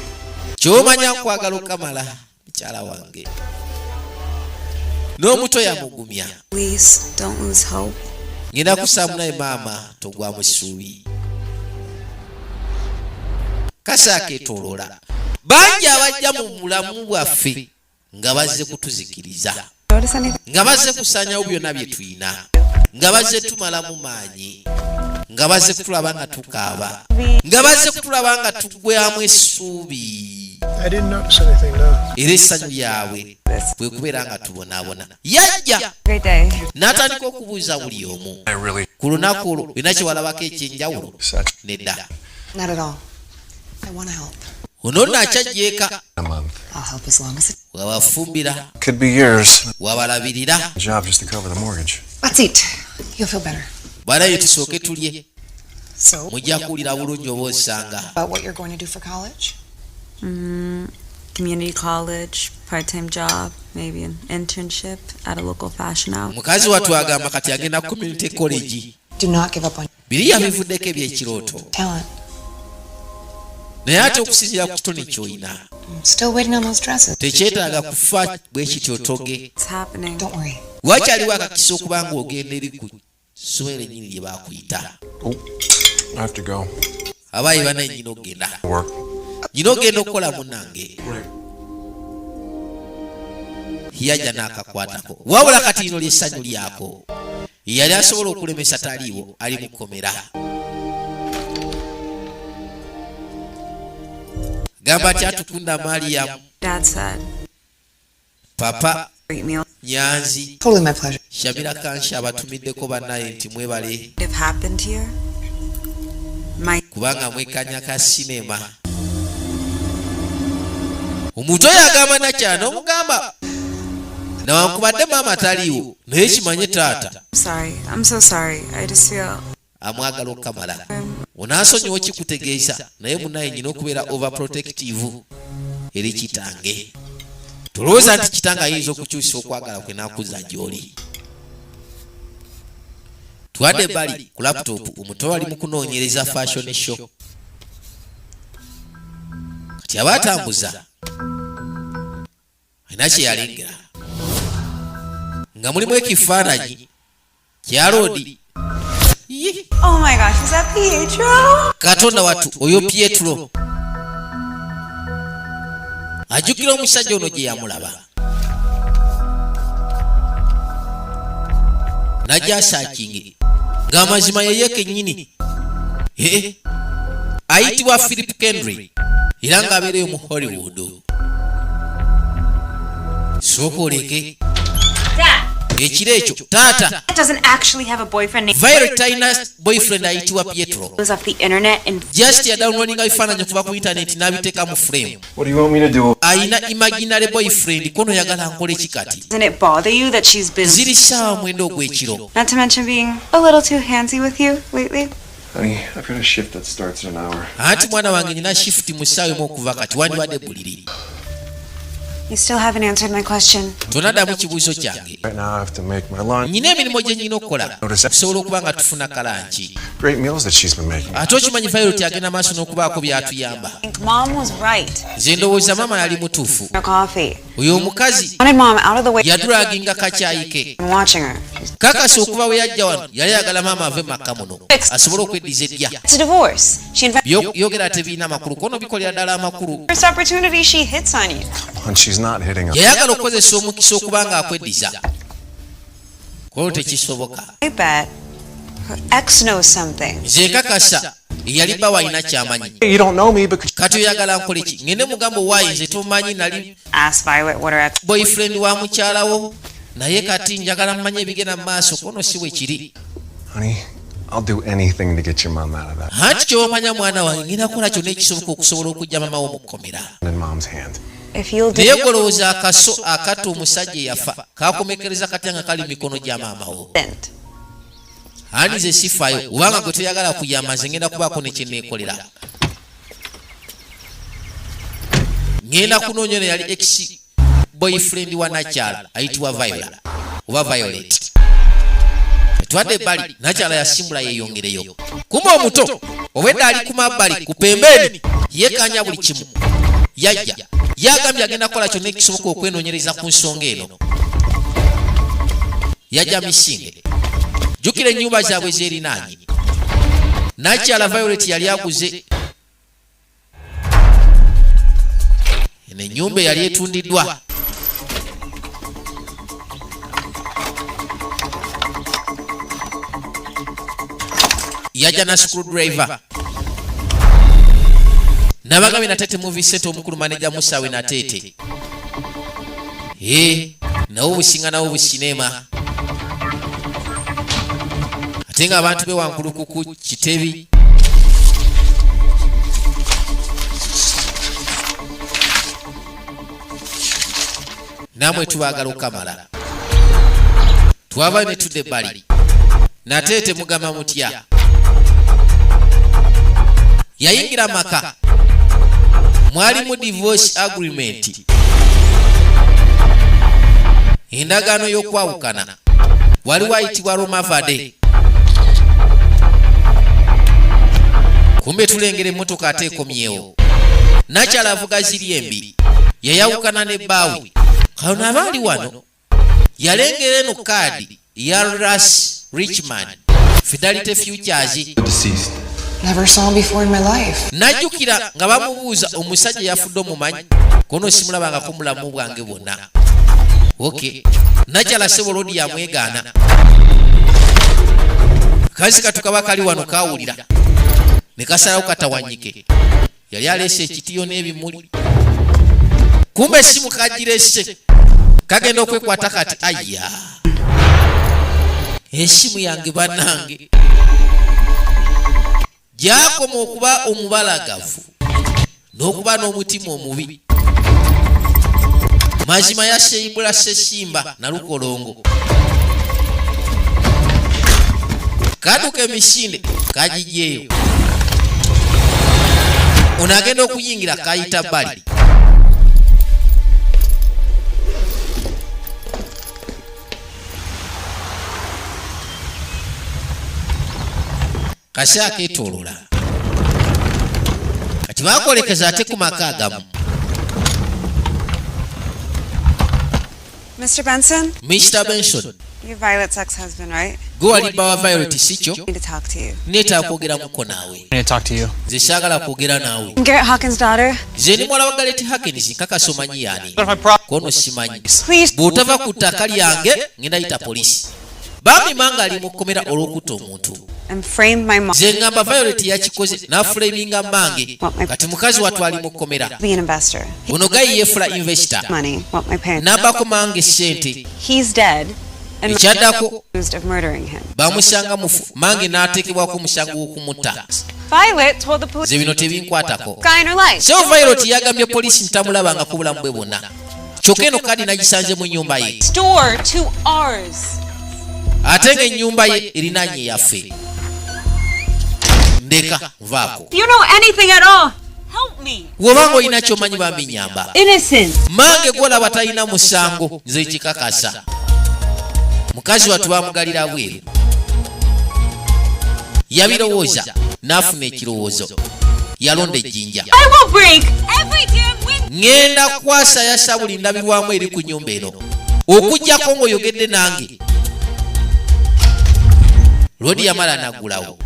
Kyomanya nkwagala okamala, mukyala wange. N'omuto yamugumya. Please don't lose hope. Ngenda kusaba munaye maama togwamu ssuubi. Kasa akeetooloola bangi abajja mu bulamu bwaffe nga bazze kutuzikiriza, Notice anything? nga bazze kusaanyawo byonna bye tulina, nga bazze tumalamu maanyi, nga bazze kutulaba nga tukaaba, nga bazze kutulaba nga tuggwamu essuubi. I didn't notice anything, no. Era essanyu lyabwe bwe kubeera nga tubonaabona. Yajja Great day. n'atandika okubuuza buli omu I really ku lunaku olwo, olina kyewalabako ekyenjawulo? Nedda. Not at all. I want to help. Ono nno akyajja eka. a month. I'll help as long as it. Wabafumbira? Could be years. Wabalabirira? Job just to cover the mortgage. Let's eat. You'll feel better. Balayo tusooke tulye. So, Mujja kuwulira bulungi oba osanga. about what you're going to do for college? Community college, part-time job, maybe an internship at a local fashion house. Mukazi wattu agamba kati agenda community college. Do not give up on Biri yabivuddeko ebyekirooto. talent. Naye ate okusinziira ku kitone ky'olina, I'm still waiting on those dresses. tekyetaaga kufa bwe kityo toge. It's happening. Don't worry. Wakyaliwo akakisa okuba nga ogenda eri ku ssomero ennyini lye baakuyita. I have to go. Abaayi banaye nyina okugenda. Work. Nyina ogenda okukola munnange. Yajja n'akakwatako, wabula kati lino lyessanyu lyako yali asobola okulemesa taliiwo, ali mukomera. Gamba nti atukunda Mariyamu. Dad said, Papa great meal Nyanzi. Totally my pleasure. Shamira Kansha abatumiddeko bannaye nti mwebale have happened here. My kubanga mwekanya ka sinema. Omuntu oyo agamba nakyana omugamba nawankubadde maama taliiwo, naye kimanye taata I'm sorry. I'm so sorry. I just feel amwagala okukamala. Onansonyiwa okikutegeeza, naye munaye nyina okubeera overprotective eri kitange. Tolowooza nti kitange ayinza okukyusa okwagala kwe nakuza gy'oli. Twadde ebbali ku laptop, omuto ali mu kunoonyereza fashion show. Kati aba atambuza alina kye yalengera nga mulimu ekifaananyi kya Loodi. Oh my gosh, is that Pietro? Katonda wattu, oyo Pietro! Ajjukira omusajja ono gye yamulaba najja asaakinge ng'amazima yeye kennyini. Ee, ayitibwa Philip Kendry. Era ng'abeereyo mu Hollywood. Sooka oleke. Dad! Ekiro ekyo taata. Doesn't actually have a boyfriend named Violet talina boyfriend ayitibwa Pietro. Was off the internet and Just yadownloadinga bifaananyi okuva ku intaneti n'abiteeka mu frame. What do you want me to do? Ayina imaginary boyfriend. Kono oyagala nkole ki kati? Doesn't it bother you that she's been Ziri 9:00 ogw'ekiro. Not to mention being a little too handsy with you lately. Honey, I've got a shift that starts in an hour. Anti mwana wange nyina shifuti mu ssaawa emu okuva kati, wandibadde buliri. You still haven't answered my question. Tonaddamu kibuuzo kyange. Right now, I have to make my lunch. Nyina emirimu gye nyina okukola okusobola okuba nga tufuna ka lunch. Great meals that she's been making. Ate okimanyi Violet agenda maaso n'okubaako by'atuyamba. I think Mom was right. Nze ndowooza maama yali mutuufu. Her coffee. Oyo omukazi Wanted Mom out of the way. yadulaginga kacyayi ke. I'm watching her. Kakasa okuva we yajja wano yali ayagala maama ave maka muno asobole okweddiza eddya. It's a divorce. She invented Byogera tebirina makulu, kono bikolera ddala amakulu. first opportunity she hits on you. And she's not hitting on. Yayagala okukozesa omukisa okuba nga akweddiza, kono tekisoboka. I bet her ex knows something. Nze nkakasa eyali bba walina kyamanyi. You don't know me because Kati oyagala nkole ki? Ngende mugamba owaayi nze tomanyi nali Ask Violet what her ex boyfriend wa mukyalawo, naye kati njagala mmanye ebigenda mu maaso, kono si bwe kiri. Honey, I'll do anything to get your mom out of that Anti kyomanya mwana wange, ngenda kukola kyonna ekisoboka okusobola okujja mama wo mu kkomera. in Mom's hand. If you'll do Naye golowooza akaso akatta omusajja eyafa kakomekereza katya nga kali mu mikono gya maama wo? it. Ani nze sifaayo, obanga gwe toyagala kuyamba, nze ngenda kubaako ne kyeneekolera. Ngenda kunoonya ono yali ex boyfriend wa nakyala ayitibwa Viola oba Violet. Etwadde ebbali, nakyala yasimbula yeeyongereyo. Kumba omuto obwedda ali ku mabbali ku pembeeni yeekanya buli kimu. Yajja yagambye agenda kukola kyonna ekisoboka okwenoonyereza ku nsonga eno. Yajja misinde. Jjukira ennyumba zaabwe zeerinaanye. Nakyala Violet yali aguze eno ennyumba eyali etundiddwa. Yajja na screwdriver. Nabagambye Natete Movie Center, omukulu maneja Musawe Natete ee nawo obusinga nawo businema, ate nga abantu bewankulukuku Kitebi. Namwe tubaagala okukamala. Twavayo ne tudda ebbali. Nateete mugamba mutya? Yayingira maka mwalimu divorce agreement, endagaano y'okwawukana. Waliwo ayitibwa Romavade. Kumbe tulengera emmotoka ate ekomyewo. Nakyala avuga ziri embi, yayawukana ne bbaawe. Kano aba ali wano yalengera eno kaadi ya Ras Richman, Fidelity Futures. Deceased. Never saw him before in my life. Najjukira nga bamubuuza omusajja yafudde omumanyi, kono simulabangako mulamu bwange bwonna. Ok, nakyala sebo lodi yamwegaana. Kazi katukaba kali wano kawulira ne kasalawo katawanyike. Yali aleese ekitiyo n'ebimuli, kumbe essimu kagirese. Kagenda okwekwata kati, aya, esimu yange bannange. Gyakoma okuba omubalagavu n'okuba n'omutima omubi, mazima yaseyibula sesimba nalukolongo. Kaduka emisinde kagijjeeyo. Ono agenda okuyingira kayita bbali. Kasi akeetoolola kati bakolekeza ate ku maka agamu. Mr. Benson, Mr Benson. you're Violet's ex-husband, right? Gwe wali bba wa Violet, si kyo? I need to talk to you. Neetaaga kwogeramuko naawe. I need to talk to you. Nze saagala kwogera naawe. I'm Garrett Hawkins' daughter. Nze ndi muwala wa Garrett Hawkins, nkakasa omanyi yaani. Kono simanyi. Please. Bw'otava ku ttaka lyange ngenda yita poliisi. Bambi manga ali mu kkomera olw'okutta omuntu. And framed my mom Nze ngamba Violet yakikoze n'aframinga mmange. Kati mukazi wattu ali mu kkomera. to be an investor. Ono guy yeefula investor. Money, want my parents. N'abbako mange ssente. He's dead and my Ekyaddako accused of murdering him. bamusanga mufu, mange n'ateekebwako omusango gw'okumutta. Violet told the police Nze bino tebinkwatako. guy in her life. So Violet yagambye poliisi ntamulabangako bulamu bwe bwonna, kyokka eno kadi nagisanze mu nnyumba ye. Store to ours. Ate ng'ennyumba ye erinaanye eyaffe. Ndeka nvaako. If you know anything at all, help me. Bw'obanga olina ky'omanyi, bambi nyamba. Innocent. Mange gwolaba talina musango, nze kikakasa. Mukazi wattu bamugalira bweru. Yabirowooza n'afuna ekirowoozo, yalonda ejjinja. I will break every damn window. Ŋŋenda kwasayasa buli ndabirwamu eri ku nnyumba eno okugjako ng'oyogedde nange. Lodi yamala naggulawo.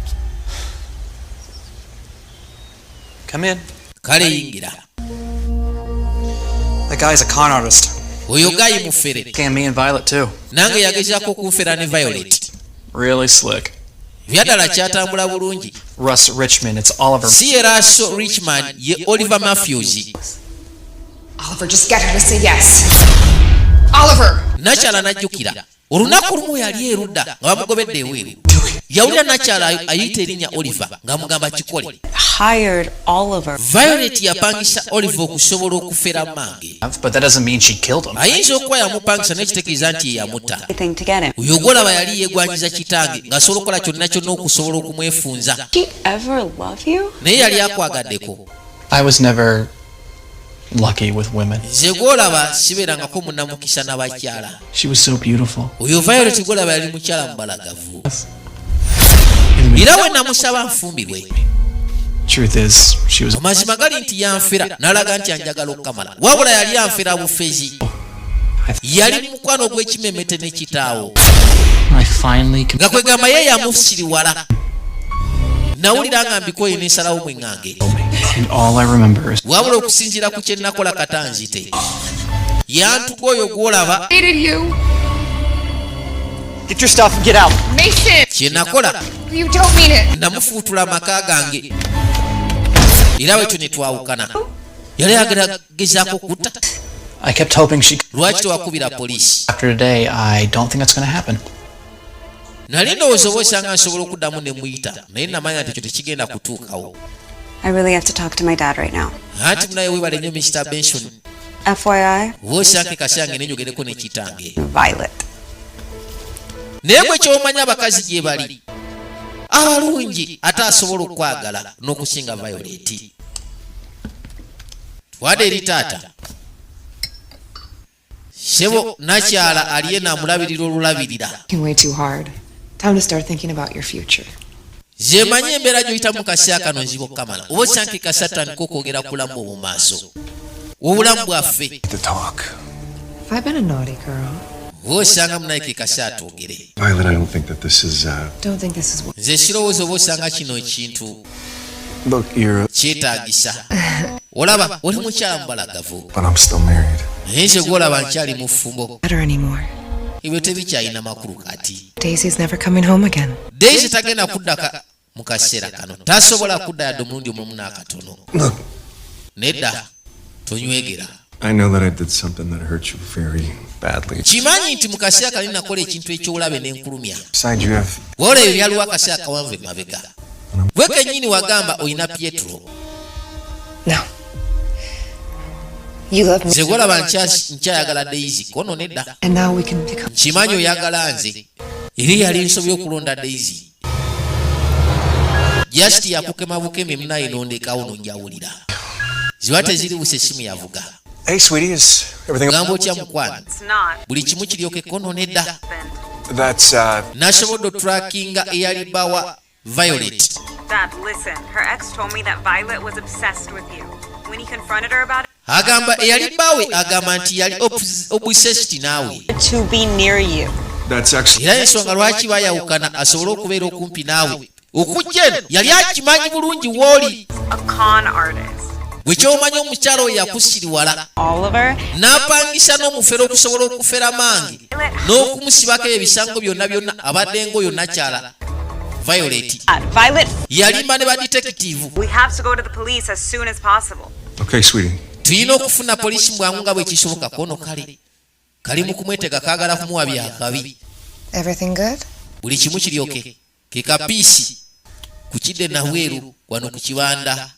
Come in. Kale yingira. That guy's a con artist. Oyo guy mufere. Scam me and Violet too. Nange yagezaako okunfera ne Violet. Really slick. Byaddala kyatambula bulungi. Russ Richmond. It's Oliver. Si ye Russell Richman, ye Oliver Matthews. Oliver, just get her to say yes. Oliver! Nakyala najjukira olunaku lumu yali erudda nga bamugobedde ebweru, yawulira nakyala ayita erinnya Oliver ng'amugamba kikole. Hired Oliver. Violet yapangisa Oliver okusobola okufera mange. But that doesn't mean she killed him. Ayinza okuba yamupangisa, nekitegeeza nti ye yamutta. Anything to get him. Oyo gwolaba yali yeegwanyiza kitange ng'asobola okukola kyonna kyonna okusobola okumwefunza. Did she ever love you? Naye yali akwagaddeko? I was never lucky with women. Nze gwolaba sibeerangako munnamukisa n'abakyala. She was so beautiful. Oyo Violet gwolaba yali mukyala mubalagavu, era bwe namusaba nfumbirwe, Truth is, she was amazima gali nti yanfera n'alaga nti anjagala okukamala, wabula yali anfera bufezi. Yali mukwano ogw'ekimemete ne kitaawo. I finally Nga kwegamba ye yamusiriwala. Nawulira nga mbikoye nensalawo mweŋŋange. And all I remember is Wabula okusinziira ku kye nakola, katanzite yantuga oyo gwolaba. Hated you. Get your stuff and get out. Mason! Kye nakola, You don't mean it. namufuutula amaka gange era bwekyo ne twawukana. Yali ayagala gezaako kutta. I kept hoping she Lwaki tewakubira poliisi? After today, I don't think that's gonna happen. Nali ndowooza oba osanga nsobola okuddamu ne muyita, naye namanya nti ekyo tekigenda kutuukawo. I really have to talk to my dad right now. Anti munaye, webale nnyo, Mr Benson. FYI, Oba osanke kasyange nenyogereko ne kitange. Violet. Naye gwe kyomanya, abakazi gye bali abalungi ate asobola okwagala n'okusinga Violet. Twadde eri taata sebo nakyala aliye namulabirira olulabirira. Working way too hard. Time to start thinking about your future. Ze manyi embeera gy'oyitamu mu kaseera kano nzibu okukamala. Oba osanke kasatandika okwogera ku bulamu obwo mu maaso, obulamu bwaffe. To talk. Have I been a naughty girl? Oba osanga munaye ke kaseera twogere. Violet, I don't think that this is, Don't think this is what. Nze sirowooza oba osanga kino ekintu Look, you're. kyetaagisa. Olaba oli mukyala mubalagavu. But I'm still married. Naye nze gwolaba nkyali mu ffumbo. Better anymore. Ebyo tebikyalina makulu kati. Daisy's never coming home again. Daisy tagenda kuddaka mu kaseera kano, tasobola kudda yadde omulundi omumu n'akatono. Look, Nedda, tonywegera. I know that I did something that hurt you very badly. Kimanyi nti mu kaseera kali nakola ekintu ekyobulabe n'enkulumya. Besides, you have. Wabula ebyo byaliwo akaseera kawanvu emabega. Gwe kennyini wagamba olina Pietro. No. You love me. Nze gwolaba nkyayagala Daisy kono nedda. And now we can become. Nkimanyi oyagala nze, eri yali nsobi okulonda Daisy. Just yakukema bukemi munaye nondekawo nonjawulira ziba teziri busa. Essimu yavuga. Hey, sweetie, is everything? Gamba otya mukwano? It's not. Buli kimu kiryoka ekkono? Nedda. That's Nasobodde otrackinga eyali bbawa Violet. Dad, listen. Her ex told me that Violet was obsessed with you. When he confronted her about Agamba eyali bbaawe agamba nti yali obsessed naawe. it, to be near you. That's actually. Era ensonga lwaki bayawukana, asobole okubeera okumpi naawe. Okujja eno yali akimanyi bulungi wooli. A con artist. Bwe kyomanyi, omukyalo oyo yakusiriwala Oliver, n'apangisa n'omufere okusobola okufera mange n'okumusibako ebisango byonna byonna abadde ng'oyo nakyala. Violet. Violet. Yalimba ne ba detective. We have to go to the police as soon as possible. Okay, sweetie. Tulina okufuna polisi bwangu nga bwekisoboka. Kono kale kali mu kumwetega, kaagala kumuwa byakabi. Everything good? Buli kimu kiryoke ke kapiisi ku kidde nabweru wano ku kibanda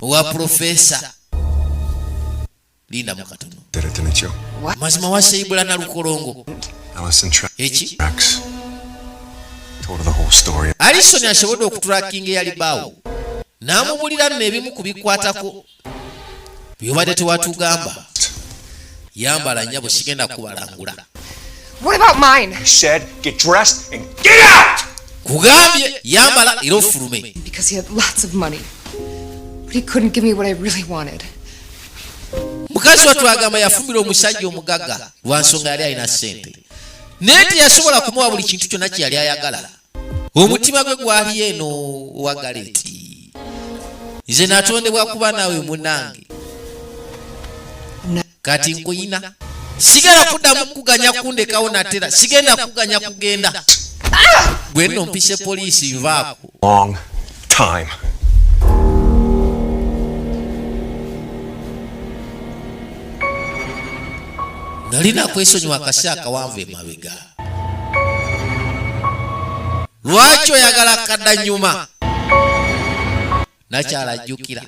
owa profesa. Linda mu katono. Did it, didn't you? Mazima waseibula na lukolongo. Allison Eki? tracks. Told her the whole story. Alison asobodde okutrackinga eyali baawo n'amubulira nno ebimu ku bikwatako byobadde tewatugamba. Yambala nnyabo, sigenda kubalangula. What about mine? I said get dressed and get out! Kugambye yambala era ofulume. Because he had lots of money. But he couldn't give me what I really wanted. Mukazi wattu agamba yafumbira omusajja omugagga lwa nsonga yali alina ssente, naye teyasobola kumuwa buli kintu kyonna kye yali ayagala. Omutima gwe gwali eno owa Galeti. Nze natondebwa kuba naawe munange, kati nkuyina, sigenda kuddamu kuganya kundekawo natera, sigenda kuganya kugenda. Gwe nno mpise poliisi, nvaako. Long time. Nalina kwesonyiwa akasi akawanvu emabega. Lwaki oyagala kadda nyuma? Nakyala ajjukira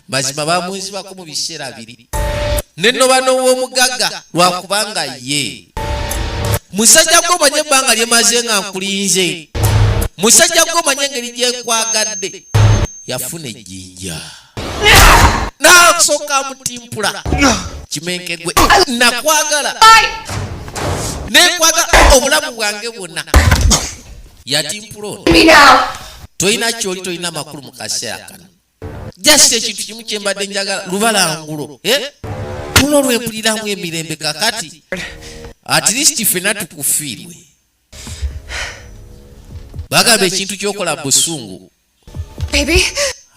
mazima bamunzibako mu biseera biri nenoba n'ow'omugagga lwakubanga ye musajja gwomanye ebbanga lyemaze nga nkulinze, musajja gwomanye engeri gyenkwagadde. Yafuna ejjinja n'asooka amutimpula kimenke. Gwe nakwagala nenkwagala obulamu bwange bwonna. Yatimpula ono. Me now! Tolina kyoli, tolina makulu mu kaseera kano. Just ekintu kimu kyembadde njagala lubalangulo, eh? Luno lwempuliramu emirembe. Kakati at least ffenna tukufiirwe. Bagamba ekintu kyokola busungu Baby?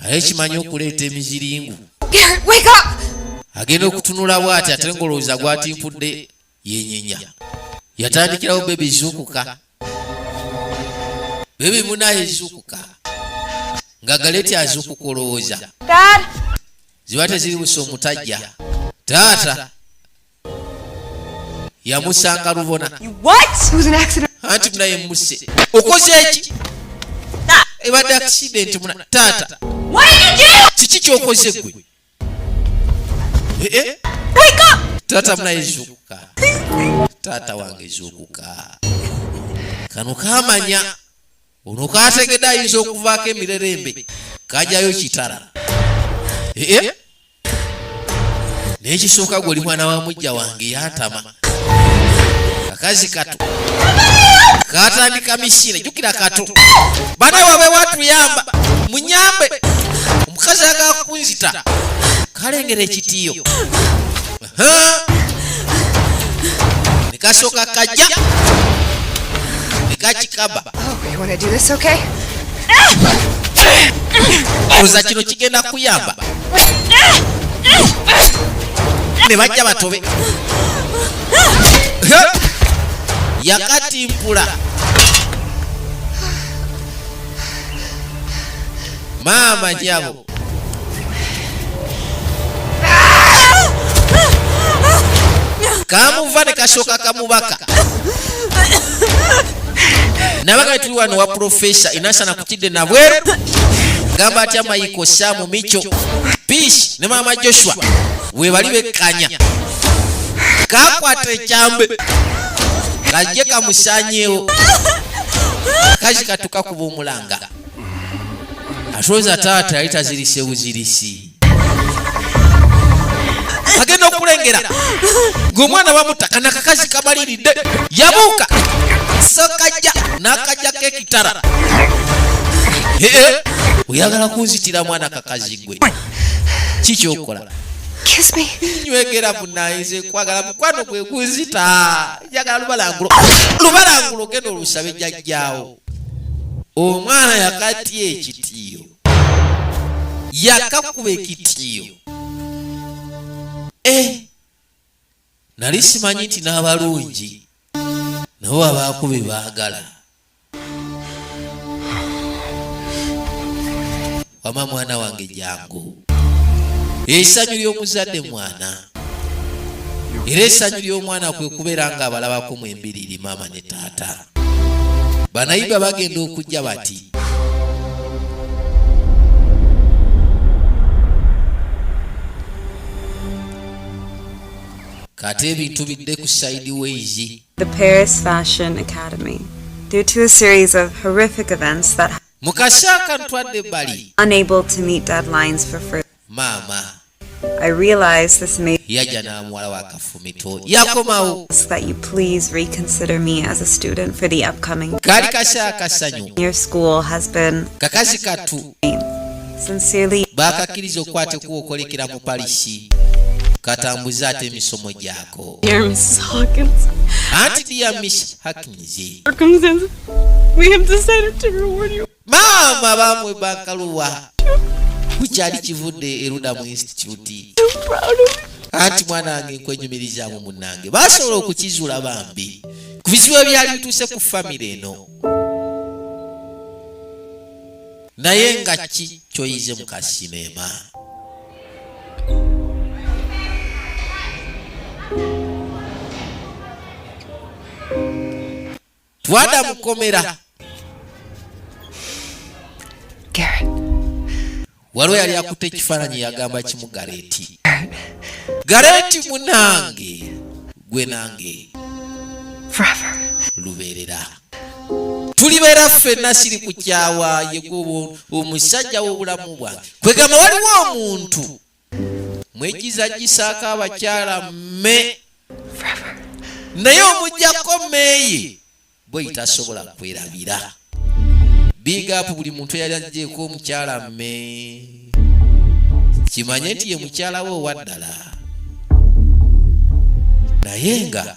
aye kimanyi okuleeta emiziringu. Garrett, wake up! Agenda okutunula bw'ati ate ng'olowooza gwatimpudde yenyenya. Yatandikirawo, "Baby, zuukuka, baby munaye, zuukuka." Nga Galeti azuukuka olowooza Dad? ziba teziri busa. Omutajja taata yamusanga lubona. What? It was an accident. Anti munaye musse, okoze eki? Ebadde accident muna taata. What did you do? Kiki kyokoze gwe? Eh, eh? Wake up! Taata munaye zuukuka, taata wange zuukuka. Kano kamanya ono kategedde ayinza okuvaako emirerembe, kajayo kitala. Eh, eh? Naye kisooka gwe oli mwana wa mujja wange. Yantama kakazi kato katandika misine. Jukira kato bana wabe watuyamba, munyambe, omukazi agala kunzita. Kalengera ekitiyo. Aha! Ne kasooka kajja ne kakikaba. Oh, you want to do this okay? Oza kino kigenda kuyamba. Ne bajja batobe. Ha! Yakatimpula maama nyabo. Kamuva ne kasooka kamubaka. Nabaga tuli wano wa profesa inasana kukidde nabweru. Gamba atya Mayiko, Samu, Micho, Pish ne maama Joshua we bali bekkanya. Kakwata ekyambe kajje kamusanyeewo. Kazi katuka kuba omulanga atwoza taata yali tazirise buzirisi. Agenda okulengera ng'omwana bamuta kana kakazi kamaliridde yabuuka sokajja n'akajjako ekitala. Ee, oyagala kunzitira mwana kakazi gwe, kikyokola? Kiss me. Nywegera munaye, kwagala mukwano gwe gunzita, njagala lubalangulo, lubalangulo genda olusabe jjajjaawo. Omwana yakatya ekitiyo, yakakuba ekitiyo. Eh, nali simanyi nti n'abalungi nabo abaako be baagala. Wama mwana wange jangu. Essanyu ly'omuzadde mwana, era essanyu ly'omwana kwe kubeera nga abalabako mu embiriri maama ne taata. Banayiba bagenda okujja bati. Kate ebintu bidde ku sideways. The Paris Fashion Academy. Due to a series of horrific events that Mu kasaaka ntwadde ebbali. unable to meet deadlines for further. Maama. I realize this may Yajja n'amuwala wa kafumito yakomawo. that you please reconsider me as a student for the upcoming. Kaali kasaaka ssanyu. Your school has been Kakazi kattu. Sincerely. Baakakkiriza okukwata ekkubo okwolekera mu Palisi katambuze ate emisomo gyako. Dear Mrs. Hawkins, Anti dear Miss Hawkins, circumstances, we have decided to reward you. Maama bamwe bakaluwa kukyali kivudde erudda mu institute. So proud of you. Anti mwana wange nkwenyumirizaamu munnange basobola okukizuula bambi ku bizibu ebyali bituuse ku famire eno, naye nga ki kyoyize mu kasineema? Twada mukomera. Garrett. Waliwo yali akutte ekifaananyi yagamba kimu, "Gareti, Gareti munange, gwe nange Forever. lubeerera tulibeera ffenna, siri kukyawa yegwe omusajja w'obulamu bwange." Kwegamba waliwo omuntu mwegiza gisaako abakyala mme, naye omugjako meeye bwe tasobola kwerabira. Big up buli muntu eyali agyeko omukyala mme, kimanye nti ye mukyala we owaddala, naye nga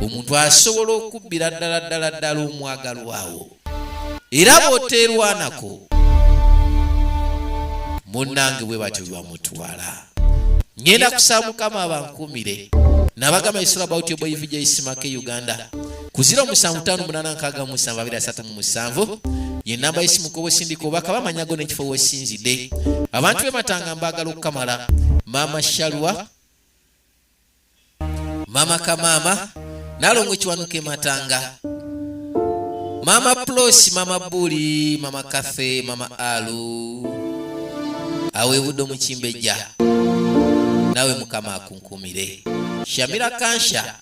omuntu asobola okubbira ddala ddala ddala omwagalwawo, era bw'oteerwanako munnange bwe batyo bamutwala. Ngenda kusaba Mukama abankumire. Nabagamba it's all about your boy VJ Simake Uganda ku 0758672337 ye namba y'essimu koba osindika obaka bamanyago n'ekifo wesinzidde. Abantu bematanga mbaagala okukamala. Maama Shalwa, Maama Kamaama, Nalongo Kiwanuka ematanga, Maama Plosi, Maama Buli, Maama Kafe, Maama Alu aweebudde omukimbejja, naawe Mukama akunkumire. Shamira Kansha.